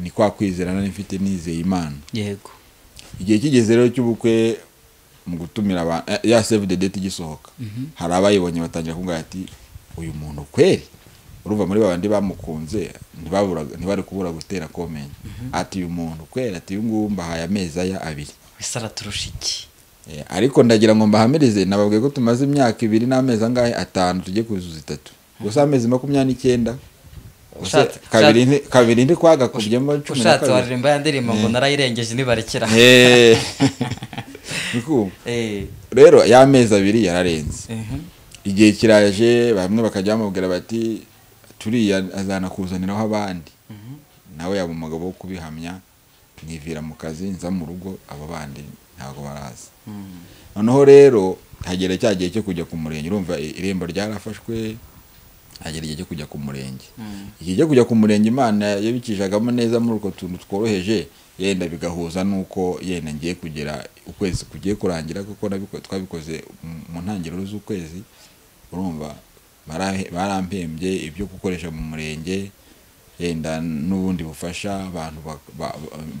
Ni kwa kwizera nari mfite, nizeye Imana. Yego. Igihe kigeze rero cy'ubukwe mu gutumira ya save the date igisohoka, hari abayibonye batangira kuvuga ati uyu muntu kweri, urumva muri babandi bamukunze ntibari kubura gutera comment, ati uyu muntu kweri, ati uyu nguyu mbahaye amezi aya abiri, ese araturusha iki? Ariko ndagira ngo mbahamirize, nababwiye ko tumaze imyaka 2 n'amezi angahe 5 tujye kuzuza 3. Gusa amezi 29 kabiri ndi kwagakubyemo 12. Ushatse waririmba ya ndirimbo ngo narayirengeje nibarekera. Rero ya mezi 2 yararenze. Igihe kiraje bamwe bakajya bamubwira bati turiya azana kuzaniraho abandi. Nawe yaba umugabo wo kubihamya, nivira mu kazi nza mu rugo abo bandi ntabwo baraza. Noneho rero hagera cya gihe cyo kujya ku murenge, urumva irembo ryarafashwe, hagera igihe cyo kujya ku murenge. Igihe cyo kujya ku murenge Imana yabikijagamo neza muri uko tuntu tworoheje, yenda bigahuza nuko yenda ngiye kugera ukwezi kugiye kurangira, kuko twabikoze mu ntangiriro z'ukwezi. Urumva barampembye ibyo gukoresha mu murenge, yenda n'ubundi bufasha abantu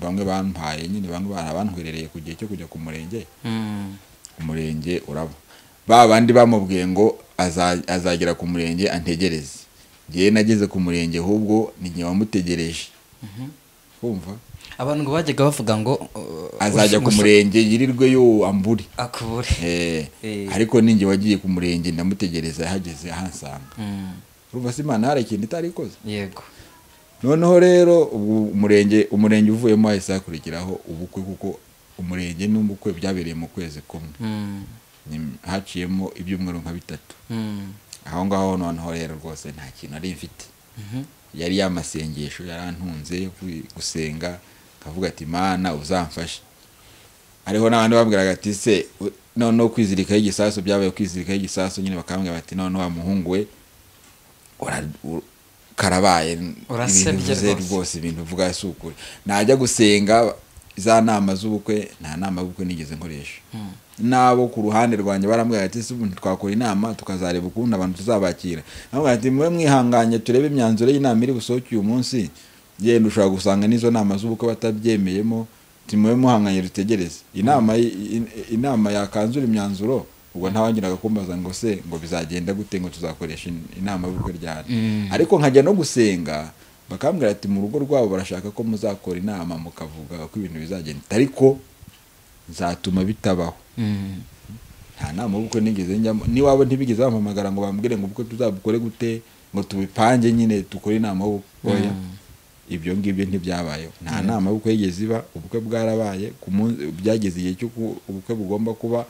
bamwe bampaye nyine, bamwe barabantwerereye ku gihe cyo kujya ku murenge. Umurenge uraba ba bandi bamubwiye ngo azagera ku murenge antegereze. Ngiye nageze ku murenge ahubwo ni ngiye wamutegereje. Kumva abantu ngo bajyaga bavuga ngo azajya ku murenge yirirwe yo amburi akubure. Ariko ninjye wagiye ku murenge ndamutegereza, yahageze ahansanga. Urumva se Imana hari ikintu itari ikoze. Yego. Noneho rero umurenge uvuyemo hahise hakurikiraho ubukwe, kuko umurenge n'ubukwe byabereye mu kwezi kumwe. Haciyemo ibyumweru nka 3. Aho ngaho noneho rero rwose nta kintu nari mfite. Yari yamasengesho yarantunze gusenga, kavuga ati Imana uzamfashe. Ariho n'abandi babwiraga ati se noneho kwizirikaho igisasu byabaye kwizirikaho igisasu nyine, bakambwira bati noneho wa muhungu we karabaye urasebye rwose, ibintu uvuga si ukuri. Najya gusenga za nama z'ubukwe, nta nama y'ubukwe nigeze nkoresha. Nabo ku ruhande rwanjye barambwira ati se ubu twakora inama tukazareba ukuntu abantu tuzabakira. Nabwo ati mwe mwihanganye turebe imyanzuro y'inama iri busohoke uyu munsi, yenda ushobora gusanga n'izo nama z'ubukwe batabyemeyemo, timwe muhanganye rutegereze inama yakanzura imyanzuro. Ubwo ntawangiraga kumbaza ngo se ngo bizagenda gute, ngo tuzakoresha inama y'ubukwe ryari. Ariko nkajya no gusenga bakambwira ati mu rugo rwabo barashaka ko muzakora inama mukavuga ko ibintu bizagenda, ariko nzatuma bitabaho. Nta nama y'ubukwe nigeze njyamo, niwabo ntibigeze bampamagara ngo bambwire ngo ubukwe tuzabukore gute, ngo tubipange nyine dukore inama y'ubukwe. Ibyo ngibyo ntibyabayeho. Nta nama y'ubukwe yigeze iba, ubukwe bwarabaye byageze igihe cyo ubukwe bugomba kuba,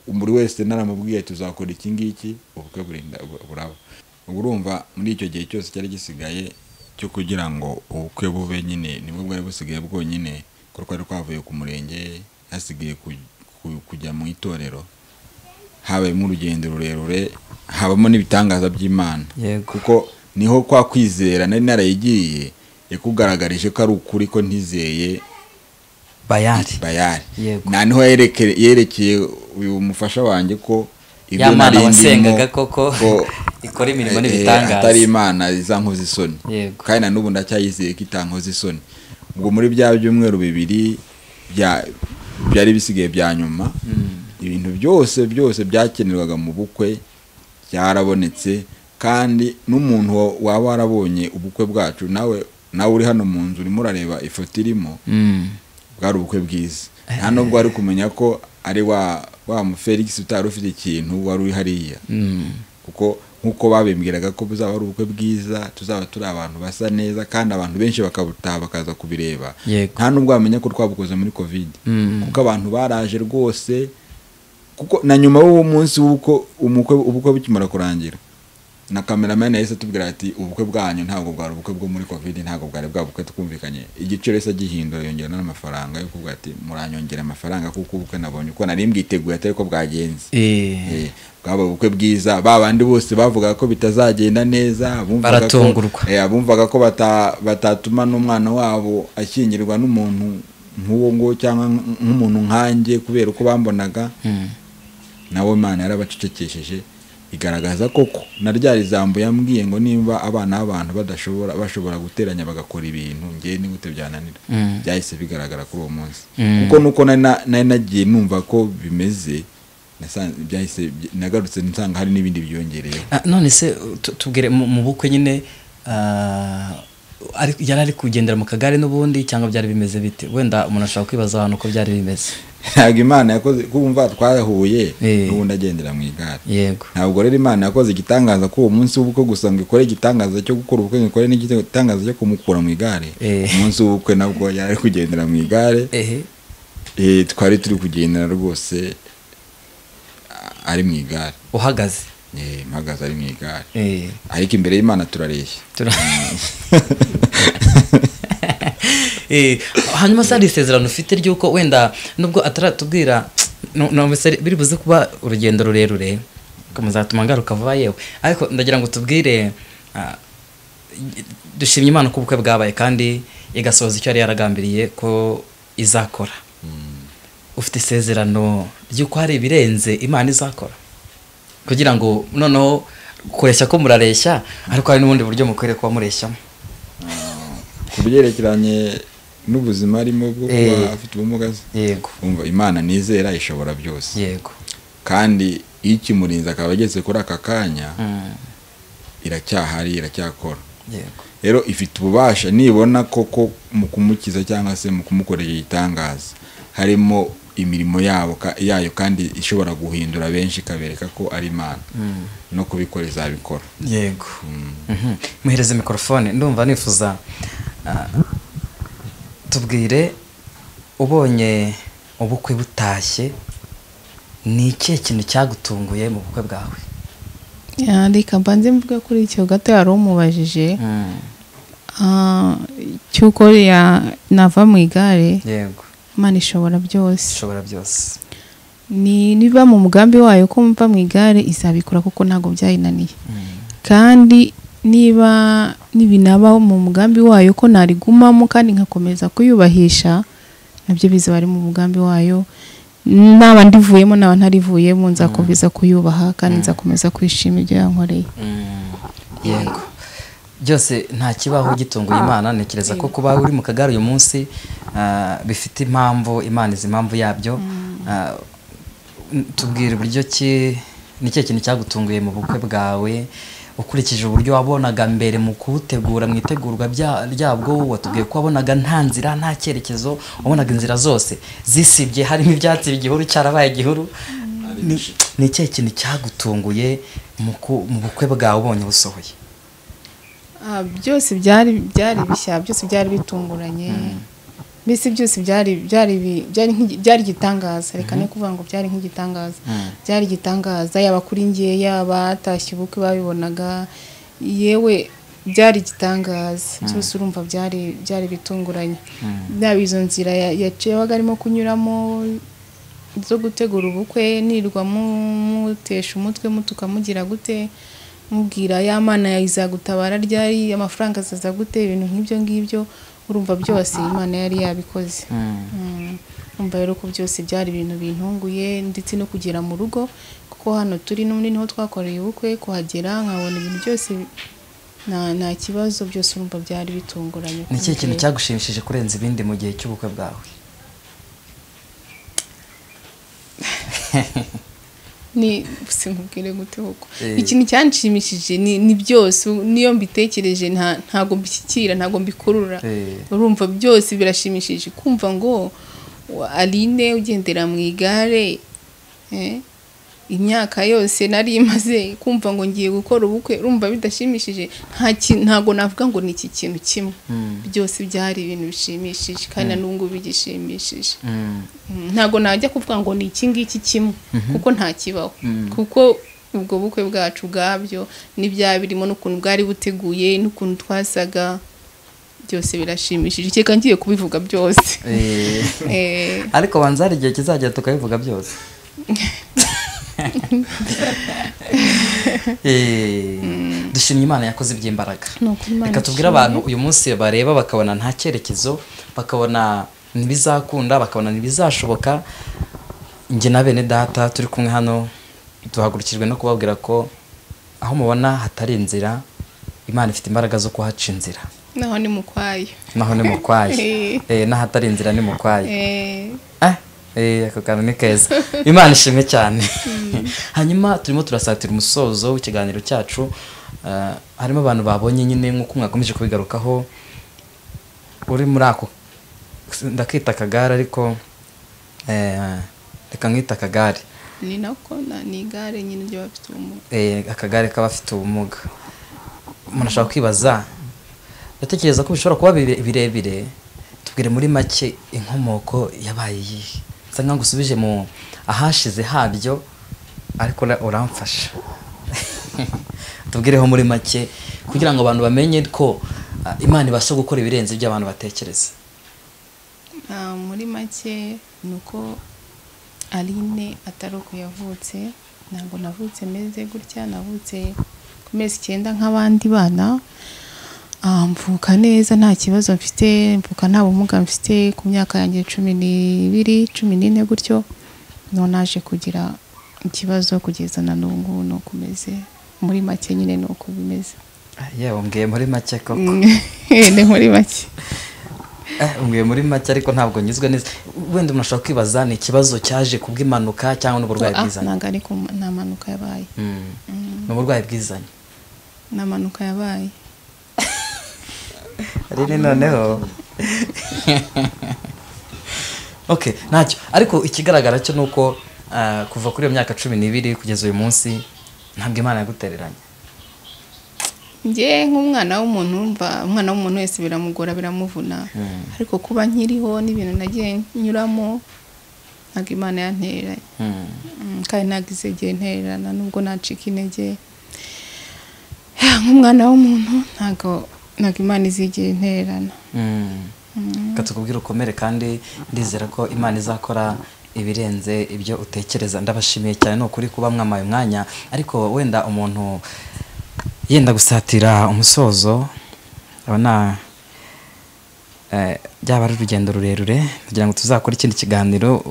buri wese naramubwiye tuzakora iki ngiki, ubukwe burinda buraba. Urumva muri icyo gihe cyose cyari gisigaye cyo kugira ngo ubukwe bube nyine, nibwo bwari busigaye bwonyine, kuko twari twavuye ku murenge hasigaye kujya mu itorero. Habayemo urugendo rurerure, habamo n'ibitangaza by'Imana. Kuko niho kwa kwizera nari narayigiye yakugaragarije ko ari ukuri ko ntizeye Bayari. Na niho yerekeye uyu mufasha wanjye ko ibyo nari wasengaga koko ikora imirimo n'ibitangaza, atari Imana izankoza isoni. Kandi na n'ubu ndacyayizeye ko itankoza isoni. Ubwo muri bya byumweru 2 byari bisigaye bya nyuma, ibintu byose byakenerwaga mu bukwe byarabonetse. Kandi n'umuntu waba warabonye ubukwe bwacu, nawe uri hano mu nzu urimo urareba ifoto irimo, bwari ubukwe bwiza. Nta nubwo wari kumenya ko ari wa mu Felix utari ufite ikintu wari uri hariya. Kuko nkuko babimbwiraga ko buzaba ari ubukwe bwiza, tuzaba turi abantu basa neza kandi abantu benshi bakabutaha bakaza kubireba. Nta nubwo wamenya ko twabukoze muri Covid. Kuko abantu baraje rwose, kuko na nyuma y'uwo munsi w'uko ubukwe bukimara kurangira, na cameraman yahise atubwira ati ubukwe bwanyu ntabwo bwari ubukwe bwo muri Covid, ntabwo bwari bwa bukwe twumvikanye. Igiciro yahise agihindura yongera n'amafaranga yo kuvuga ati muranyongera amafaranga kuko ubukwe nabonye uko nari mbwiteguye atari ko bwagenze. Bwaba ubukwe bwiza, ba bandi bose bavuga ko bitazagenda neza, bumvaga ko batatuma n'umwana wabo ashyingirwa n'umuntu nk'uwo ngo cyangwa nk'umuntu nkanjye kubera uko bambonaga. Nabo Imana yarabacecekesheje, igaragaza koko na rya ijambo yambwiye ngo nimba abana b'abantu badashobora bashobora guteranya bagakora ibintu, ngiye ni gute byananira. Byahise bigaragara kuri uwo munsi. Kuko nuko nari nagiye numva ko bimeze, byahise nagarutse nsanga hari n'ibindi byiyongereye. None se tubwire mu bukwe nyine yari ari kugendera mu kagare n'ubundi cyangwa byari bimeze bite? Wenda umuntu ashobora kwibaza ahantu uko byari bimeze. Ntabwo Imana yakoze kumva twahuye n'ubundi agendera mu igare. Yego. Ntabwo rero Imana yakoze igitangaza ko uwo munsi w'ubukwe gusa ngo ikore igitangaza cyo gukora ubukwe, ngo ikore n'igitangaza cyo kumukura mu igare. Umunsi w'ubukwe nabwo yari kugendera mu igare. Twari turi kugendera rwose ari mu igare. Uhagaze? Mpagaze ari mu igare. Ariko imbere y'Imana turareshya. Hanyuma se hari isezerano ufite ry'uko wenda nubwo ataratubwira biri buze kuba urugendo rurerure muzatuma ngaruka vuba yewe, ariko ndagira ngo tubwire dushimye Imana ko ubukwe bwabaye kandi igasohoza icyo yari yaragambiriye ko izakora. Ufite isezerano ry'uko hari ibirenze Imana izakora kugira ngo noneho kureshya ko murareshya, ariko hari n'ubundi buryo mukwiriye kuba mureshyamo ku byerekeranye n'ubuzima arimo bwo kuba afite ubumuga. Yego. Umva, Imana nizera ishobora byose. Yego. Kandi iyo ikimurinze akaba ageze kuri aka kanya, iracyahari, iracyakora. Yego. Rero ifite ububasha, nibona koko mu kumukiza cyangwa se mu kumukorera igitangaza harimo imirimo yayo kandi ishobora guhindura benshi ikabereka ko ari Imana, no kubikora izabikora. Yego. Muhereze mikrofone, ndumva nifuza tubwire, ubonye ubukwe butashye ni ikihe kintu cyagutunguye mu bukwe bwawe? Reka mbanze mvuge kuri icyo gato yari umubajije cy'uko nava mu igare. Yego. Imana ishobora byose. Ishobora byose. Niba mu mugambi wayo ko mva mu igare izabikora kuko ntabwo byayinaniye. Kandi niba nibinaba mu mugambi wayo ko narigumamo kandi nkakomeza kuyubahisha, nabyo bizaba ari mu mugambi wayo. Naba ndivuyemo naba ntarivuyemo nzakomeza kuyubaha kandi nzakomeza kwishima ibyo yankoreye. Yego. Byose nta kibaho gitunguye Imana. Ntekereza ko kuba uri mu kagare uyu munsi bifite impamvu, Imana izi impamvu yabyo. Tubwire uburyo ki, ni ikihe kintu cyagutunguye mu bukwe bwawe ukurikije uburyo wabonaga mbere mu kubutegura, mu itegurwa ryabwo? Watubwiye ko wabonaga nta nzira, nta cyerekezo, wabonaga inzira zose zisibye, harimo ibyatsi, igihuru cyarabaye igihuru. Ni ikihe kintu cyagutunguye mu bukwe bwawe ubonye busohoye? Byose byari bishya, byose byari bitunguranye. Mbese byose byari igitangaza. Reka ne kuvuga ngo byari nk'igitangaza, byari igitangaza yaba kuri ngiye, yaba atashye ubukwe babibonaga, yewe byari igitangaza. Byose urumva byari bitunguranye. Yaba izo nzira yabaga arimo kunyuramo zo gutegura ubukwe, nirwa mutesha umutwe mutuka mugira gute, mubwira ya Mana izagutabara ryari, amafaranga azaza gute, ibintu nk'ibyo ngibyo. Urumva byose Imana yari yabikoze. Umva rero ko byose byari ibintu bintunguye, ndetse no kugera mu rugo, kuko hano turi n'ubundi niho twakoreye ubukwe, kuhagera nkabona ibintu byose nta kibazo, byose urumva byari bitunguranye. Ni ikihe kintu cyagushimishije kurenza ibindi mu gihe cy'ubukwe bwawe? Ni sinkubwire gute koko. Ikintu cyanshimishije ni byose, niyo mbitekereje ntago mbishyikira, ntago mbikurura. Urumva byose birashimishije kumva ngo Aline ugendera mu igare, imyaka yose nari imaze kumva ngo ngiye gukora ubukwe, urumva bidashimishije. Ntago navuga ngo ni iki kintu kimwe, byose byari ibintu bishimishije kandi n'ubu ngubu bigishimishije. Ntago najya kuvuga ngo ni iki ngiki kimwe kuko nta kibaho, kuko ubwo bukwe bwacu bwabyo n'ibyabirimo n'ukuntu bwari buteguye n'ukuntu twasaga, byose birashimishije. Keka ngiye kubivuga byose. Ariko banza hari igihe kizagera tukabivuga byose. Dushimye Imana yakoze iby'imbaraga. Reka tubwire abantu uyu munsi bareba bakabona nta cyerekezo, bakabona ntibizakunda, bakabona ntibizashoboka. Njye na bene data turi kumwe hano duhagurukijwe no kubabwira ko aho mubona hatari inzira, Imana ifite imbaraga zo kuhaca inzira. Naho ni mukwayo. Naho ni mukwayo. N'ahatari inzira ni mukwayo. Ako kantu ni keza. Imana ishimwe cyane. Hanyuma turimo turasatira umusozo w'ikiganiro cyacu. Harimo abantu babonye nyine nk'uko mwakomeje kubigarukaho, uri muri ako ndakita akagare ariko Reka nkita akagare. Ni nako ni igare nyine ry'abafite ubumuga. Akagare k'abafite ubumuga. Umuntu ashobora kwibaza, ndatekereza ko bishobora kuba birebire. Tubwire muri make inkomoko yabaye iyihe. Nsa nkaho ngusubije mu ahashize habyo, ariko uramfasha. Tubwireho muri make kugira ngo abantu bamenye ko Imana ibasha gukora ibirenze ibyo abantu batekereza. Muri make nuko Aline atari uko yavutse, ntabwo navutse meze gutya, navutse ku mezi 9 nk'abandi bana. Mvuka neza nta kibazo mfite, mvuka nta bumuga mfite ku myaka yanjye 12, 14 gutyo. None naje kugira ikibazo kugeza na n'ubu ngubu nuko meze. Muri make nyine nuko bimeze. Yewe umbwiye muri make koko. Ni muri make. Umbwiye muri make ariko ntabwo nyuzwe neza. Wenda umuntu ashobora kwibaza ni ikibazo cyaje kubw'impanuka cyangwa n'uburwayi bwizanye. Ntabwo ariko nta mpanuka yabaye. Ni uburwayi bwizanye. Nta mpanuka yabaye. Aline noneho. Okay, ntacyo. Ariko ikigaragara cyo nuko kuva kuri iyo myaka 12 kugeza uyu munsi ntabwo Imana yagutereranye. Nge nk'umwana w'umuntu umva, umwana w'umuntu wese biramugora biramuvuna. Ariko kuba nkiriho n'ibintu nagiye nyuramo ntabwo Imana yantereranye. Kandi ntabwo izegeye ntererana nubwo nacika intege. Nk'umwana w'umuntu ntabwo Imana izigeye ntererana. Katukubwira ukomere kandi ndizera ko Imana izakora ibirenze ibyo utekereza. Ndabashimiye cyane no kuri kuba mwamaye umwanya, ariko wenda umuntu yenda gusatira umusozo abona byaba ari urugendo rurerure kugira ngo tuzakore ikindi kiganiro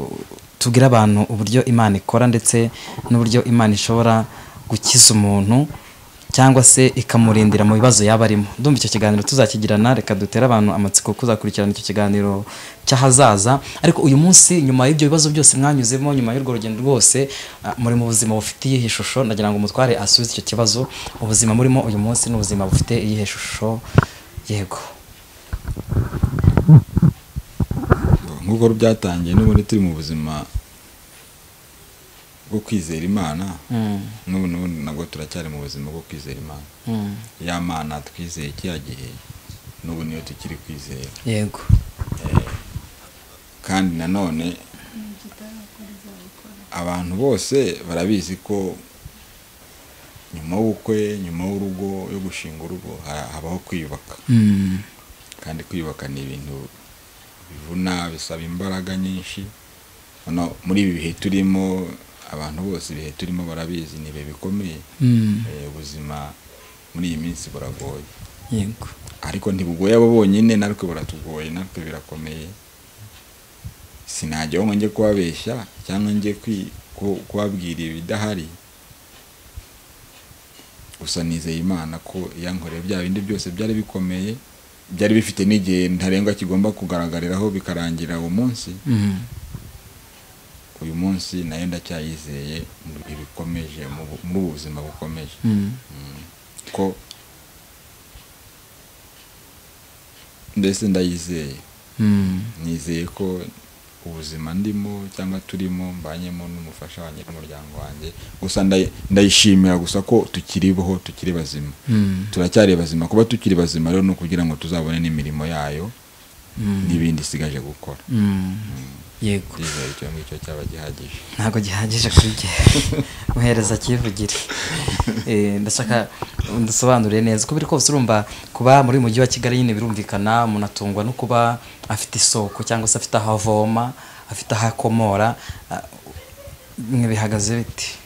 tubwire abantu uburyo Imana ikora ndetse n'uburyo Imana ishobora gukiza umuntu cyangwa se ikamurindira mu bibazo yaba arimo. Ndumva icyo kiganiro tuzakigirana, reka dutere abantu amatsiko kuzakurikirana icyo kiganiro cy'ahazaza. Ariko uyu munsi nyuma y'ibyo bibazo byose mwanyuzemo, nyuma y'urwo rugendo rwose, muri mu buzima bufite iyihe shusho? Ndagira ngo umutware asubize icyo kibazo. Ubuzima murimo uyu munsi ni ubuzima bufite iyihe shusho? Yego. Nk'uko byatangiye n'ubundi turi mu buzima bwo kwizera Imana, n'ubu nabwo turacyari mu buzima bwo kwizera Imana. Ya Mana twizeye kiriya gihe n'ubu niyo tukiri kwizera. Yego. Kandi nanone abantu bose barabizi ko nyuma y'ubukwe, nyuma y'urugo, yo gushinga urugo habaho kwiyubaka. Kandi kwiyubaka ni ibintu bivuna, bisaba imbaraga nyinshi. Muri ibi bihe turimo, abantu bose ibihe turimo barabizi ni ibihe bikomeye. Ubuzima muri iyi minsi buragoye. Yego. Ariko ntibugoye abo bonyine, natwe buratugoye, natwe birakomeye. Sinajya ngo njye kubabeshya cyangwa njye kubabwira ibidahari. Gusa nizeye Imana ko yankoreye bya bindi byose byari bikomeye, byari bifite n'igihe ntarengwa kigomba kugaragariraho bikarangira uwo munsi. Uyu munsi nayo ndacyayizeye mu bihe bikomeje, muri ubu buzima bukomeje. Ko mbese ndayizeye. Nizeye ko ubuzima ndimo cyangwa turimo mbanyemo n'umufasha wanjye n'umuryango wanjye. Gusa ndayishimira gusa ko tukiriho, tukiri bazima. Turacyari bazima. Kuba tukiri bazima rero no kugira ngo tuzabone n'imirimo yayo n'ibindi isigaje gukora. Yego. Ndizeye icyo ngicyo cyaba gihagije. Ntabwo gihagije kuri jye. Muhereza kivugire. Ndashaka ndusobanurire neza uko biri kose. Urumva kuba muri mujyi wa Kigali nyine birumvikana, umuntu atungwa no kuba afite isoko cyangwa se afite aho avoma, afite aho akomora. Mwe bihagaze biti?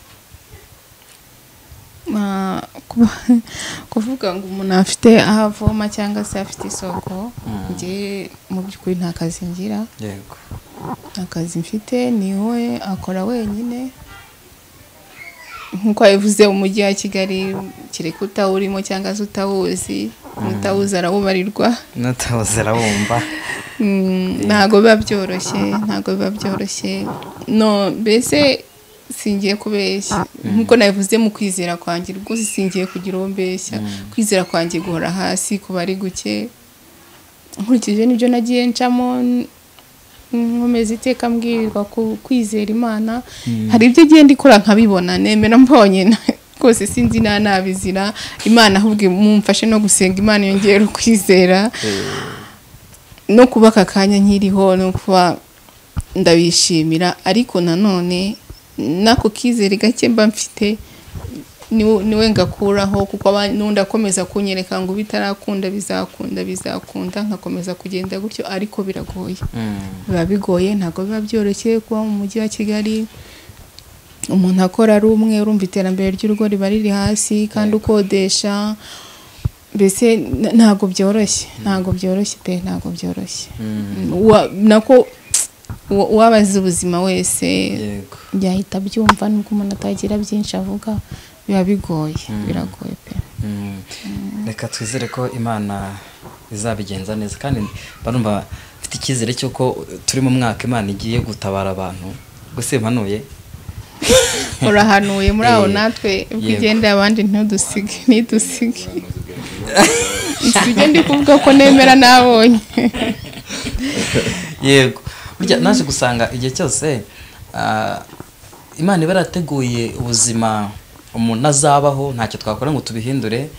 Kuvuga ngo umuntu afite aho avoma cyangwa se afite isoko, njye mu by'ukuri nta kazi ngira. Yego. Akazi mfite ni we akora wenyine. Nkuko yavuze umujyi wa Kigali kereka utawurimo cyangwa se utawuzi, utawuzi arawubarirwa, n'utawuzi arawumva. Ntabwo biba byoroshye, ntabwo biba byoroshye. No mbese singiye kubeshya nkuko nabivuze mu kwizera kwanjye rwose, singiye kugira uwo mbeshya. Kwizera kwanjye guhora hasi kuba ari guke nkurikije n'ibyo nagiye ncamo. Nkomeza iteka mbwirwa kwizera Imana. Hari ibyo igenda ikora nkabibona, nemera mbonye rwose, sinzi nabizira Imana, ahubwo mumfashe no gusenga Imana yongera ukwizera no kuba aka kanya nkiriho no kuba ndabishimira. Ariko nanone nako kizere gake mba mfite niwe ngakuraho, kuko n'undi akomeza kunyereka ngo bitarakunda bizakunda bizakunda, nkakomeza kugenda gutyo. Ariko biragoye, biba bigoye, ntabwo biba byoroshye kuba mu mujyi wa Kigali umuntu akora ari umwe. Urumva iterambere ry'urugo riba riri hasi kandi ukodesha, mbese ntabwo byoroshye, ntabwo byoroshye pe, ntabwo byoroshye. Nako uwabaza ubuzima wese yahita abyumva, nubwo umuntu atagira byinshi avuga, biba bigoye, biragoye pe. Reka twizere ko Imana izabigenza neza, kandi barumva mfite icyizere cy'uko turi mu mwaka Imana igiye gutabara abantu. Gusa mpanuye, urahanuye muri aho natwe ubwo igenda abandi ntudusige, ntidusige. Sibyo ndi kuvuga ko nemera nabonye. Yego, burya naje gusanga igihe cyose Imana iba yarateguye ubuzima umuntu azabaho, ntacyo twakora ngo tubihindure.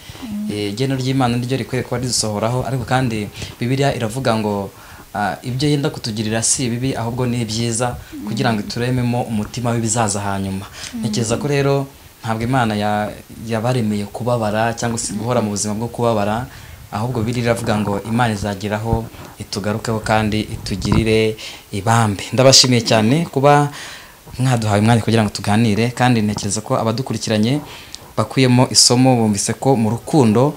Igeno ry'Imana niryo rikwiye kuba ridusohoraho. Ariko kandi Bibiliya iravuga ngo ibyo yenda kutugirira si bibi ahubwo ni byiza, kugira ngo turememo umutima w'ibizaza hanyuma. Ntekereza ko rero ntabwo Imana yabaremeye kubabara cyangwa se guhora mu buzima bwo kubabara, ahubwo Bibiliya iravuga ngo Imana izageraho itugarukeho kandi itugirire ibambe. Ndabashimiye cyane kuba mwaduhaye umwanya kugira ngo tuganire, kandi ntekereza ko abadukurikiranye bakuyemo isomo, bumvise ko mu rukundo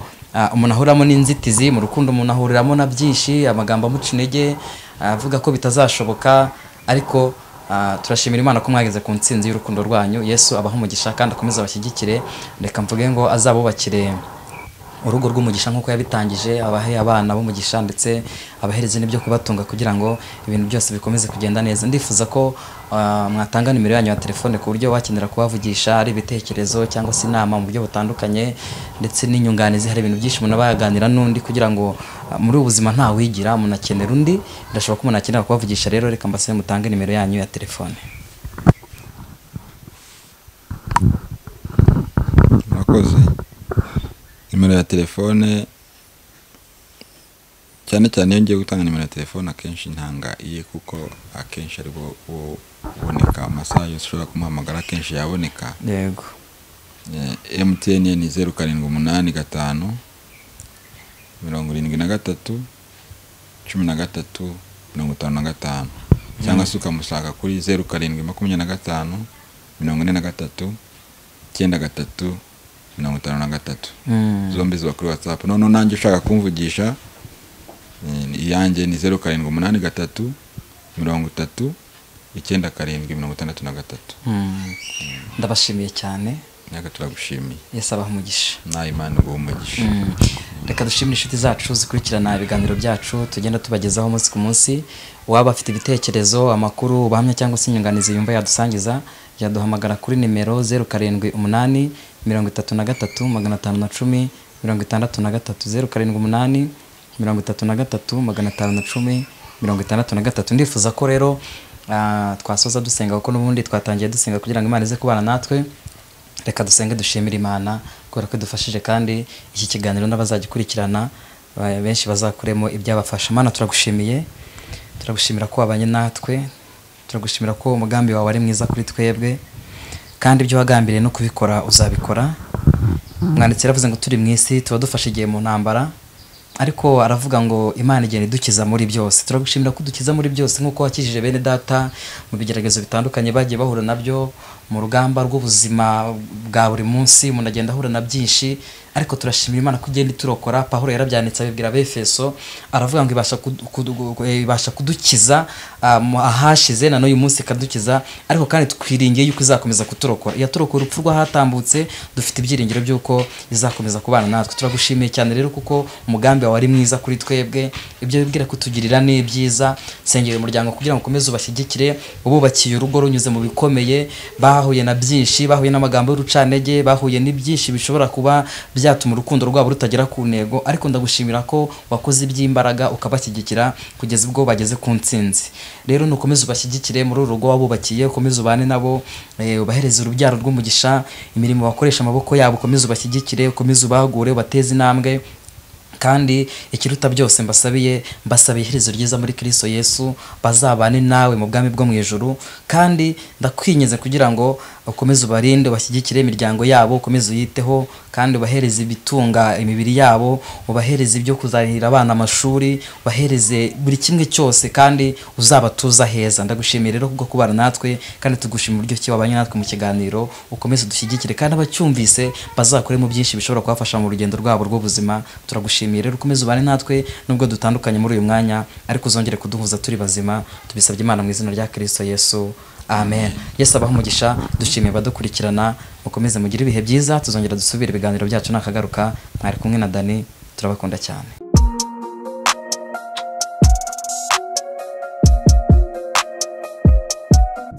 umuntu ahuramo n'inzitizi, mu rukundo umuntu ahuriramo na byinshi, amagambo amuca intege avuga ko bitazashoboka. Ariko turashimira Imana ko mwageze ku ntsinzi y'urukundo rwanyu. Yesu abaha umugisha kandi akomeze abashyigikire. Reka mvuge ngo azabubakire urugo rw'umugisha nk'uko yabitangije, abahe abana b'umugisha ndetse abahereze n'ibyo kubatunga kugira ngo ibintu byose bikomeze kugenda neza. Ndifuza ko mwatanga nimero yanyu ya telefone ku buryo wakenera kubavugisha, ari ibitekerezo cyangwa se inama mu buryo butandukanye ndetse n'inyunganizi. Hari ibintu byinshi umuntu aba yaganira n'undi kugira ngo muri ubu buzima nta wigira, umuntu akenera undi. Birashoboka ko umuntu akenera kubavugisha. Rero reka mbasabe mutange nimero yanyu ya telefone. Murakoze. Nimero ya telefone, cyane cyane iyo ngiye gutanga nimero ya telefone akenshi ntanga iye, kuko akenshi ari bwo uboneka amasaha yose ushobora kumuhamagara, akenshi yaboneka. Yego. MTN ni 0785 73 13 55, cyangwa se ukamushaka kuri 0725 43 93 53. Zombi ziba kuri WhatsApp. None nanjye ushaka kumvugisha, iyanjye ni 0783 30 97 63. Ndabashimiye cyane. Nyaga turagushimiye. Yesu abahe umugisha. Na Imana iguhe umugisha. Reka dushimire inshuti zacu zikurikirana ibiganiro byacu tugenda tubagezaho umunsi ku munsi. Waba afite ibitekerezo, amakuru, ubuhamya cyangwa se inyunganizi yumva yadusangiza, yaduhamagara kuri nimero 078 33 510 63, 078 33 510 63. Ndifuza ko rero twasoza dusenga, kuko n'ubundi twatangiye dusenga kugira ngo Imana ize kubana natwe. Reka dusenge dushimire Imana kubera ko idufashije, kandi iki kiganiro n'abazagikurikirana benshi bazakuremo ibyabafasha. Mana turagushimiye, turagushimira ko wabanye natwe, turagushimira ko umugambi wawe ari mwiza kuri twebwe, kandi ibyo wagambiriye no kubikora uzabikora. Umwanditsi yaravuze ngo turi mu isi tuba dufashe igihe mu ntambara, ariko aravuga ngo Imana igenda idukiza muri byose. Turagushimira ko udukiza muri byose nk'uko wakijije bene data mu bigeragezo bitandukanye bagiye bahura nabyo mu rugamba rw'ubuzima bwa buri munsi. Umuntu agenda ahura na byinshi, ariko turashimira Imana ko igenda iturokora. Pawulo yarabyanditse abibwira Abefeso, aravuga ngo ibasha kudukiza ahashize na n'uyu munsi ikadukiza, ariko kandi twiringiye yuko izakomeza kuturokora. Yaturokora urupfu rw'ahatambutse, dufite ibyiringiro by'uko izakomeza kubana natwe. Turagushimiye cyane rero kuko umugambi wawe ari mwiza kuri twebwe, ibyo wibwira kutugirira ni byiza. Sengera umuryango kugira ngo ukomeze ubashyigikire, ububakiye urugo runyuze mu bikomeye, Bahuye na byinshi, bahuye n'amagambo y'urucantege, bahuye n'ibyinshi bishobora kuba byatuma urukundo rwabo rutagera ku ntego, ariko ndagushimira ko wakoze iby'imbaraga ukabashyigikira kugeza ubwo bageze ku ntsinzi. Rero nukomeze ubashyigikire muri uru rugo wabubakiye, ukomeze ubane nabo, ubahereze urubyaro rw'umugisha, imirimo bakoresha amaboko yabo ukomeze ubashyigikire, ukomeze ubagure, ubateze intambwe. Kandi ikiruta byose mbasabiye iherezo ryiza muri Kristo Yesu, bazabane nawe mu bwami bwo mu ijuru. Kandi ndakwinginze kugira ngo ukomeze ubarinde, ubashyigikire imiryango yabo, ukomeze uyiteho, kandi ubahereze ibitunga imibiri yabo, ubahereze ibyo kuzahira abana amashuri, ubahereze buri kimwe cyose, kandi uzabatuza heza. Ndagushimiye rero kubwo kubana natwe, kandi tugushimira uburyo ki wabanye natwe mu kiganiro, ukomeze udushyigikire, kandi abacyumvise bazakore mu byinshi bishobora kubafasha mu rugendo rwabo rw'ubuzima. Turagushimiye rero, ukomeze ubane natwe nubwo dutandukanye muri uyu mwanya, ariko uzongere kuduhuza turi bazima. Tubisabye Imana mu izina rya Kristo Yesu, amen. Yesu abahe umugisha. Dushimiye abadukurikirana, mukomeze mugire ibihe byiza, tuzongera dusubire ibiganiro byacu nakagaruka. Mwari kumwe na Dani, turabakunda cyane.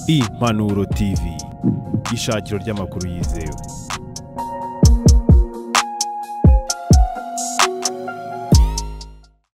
Impanuro TV, ishakiro ry'amakuru yizewe.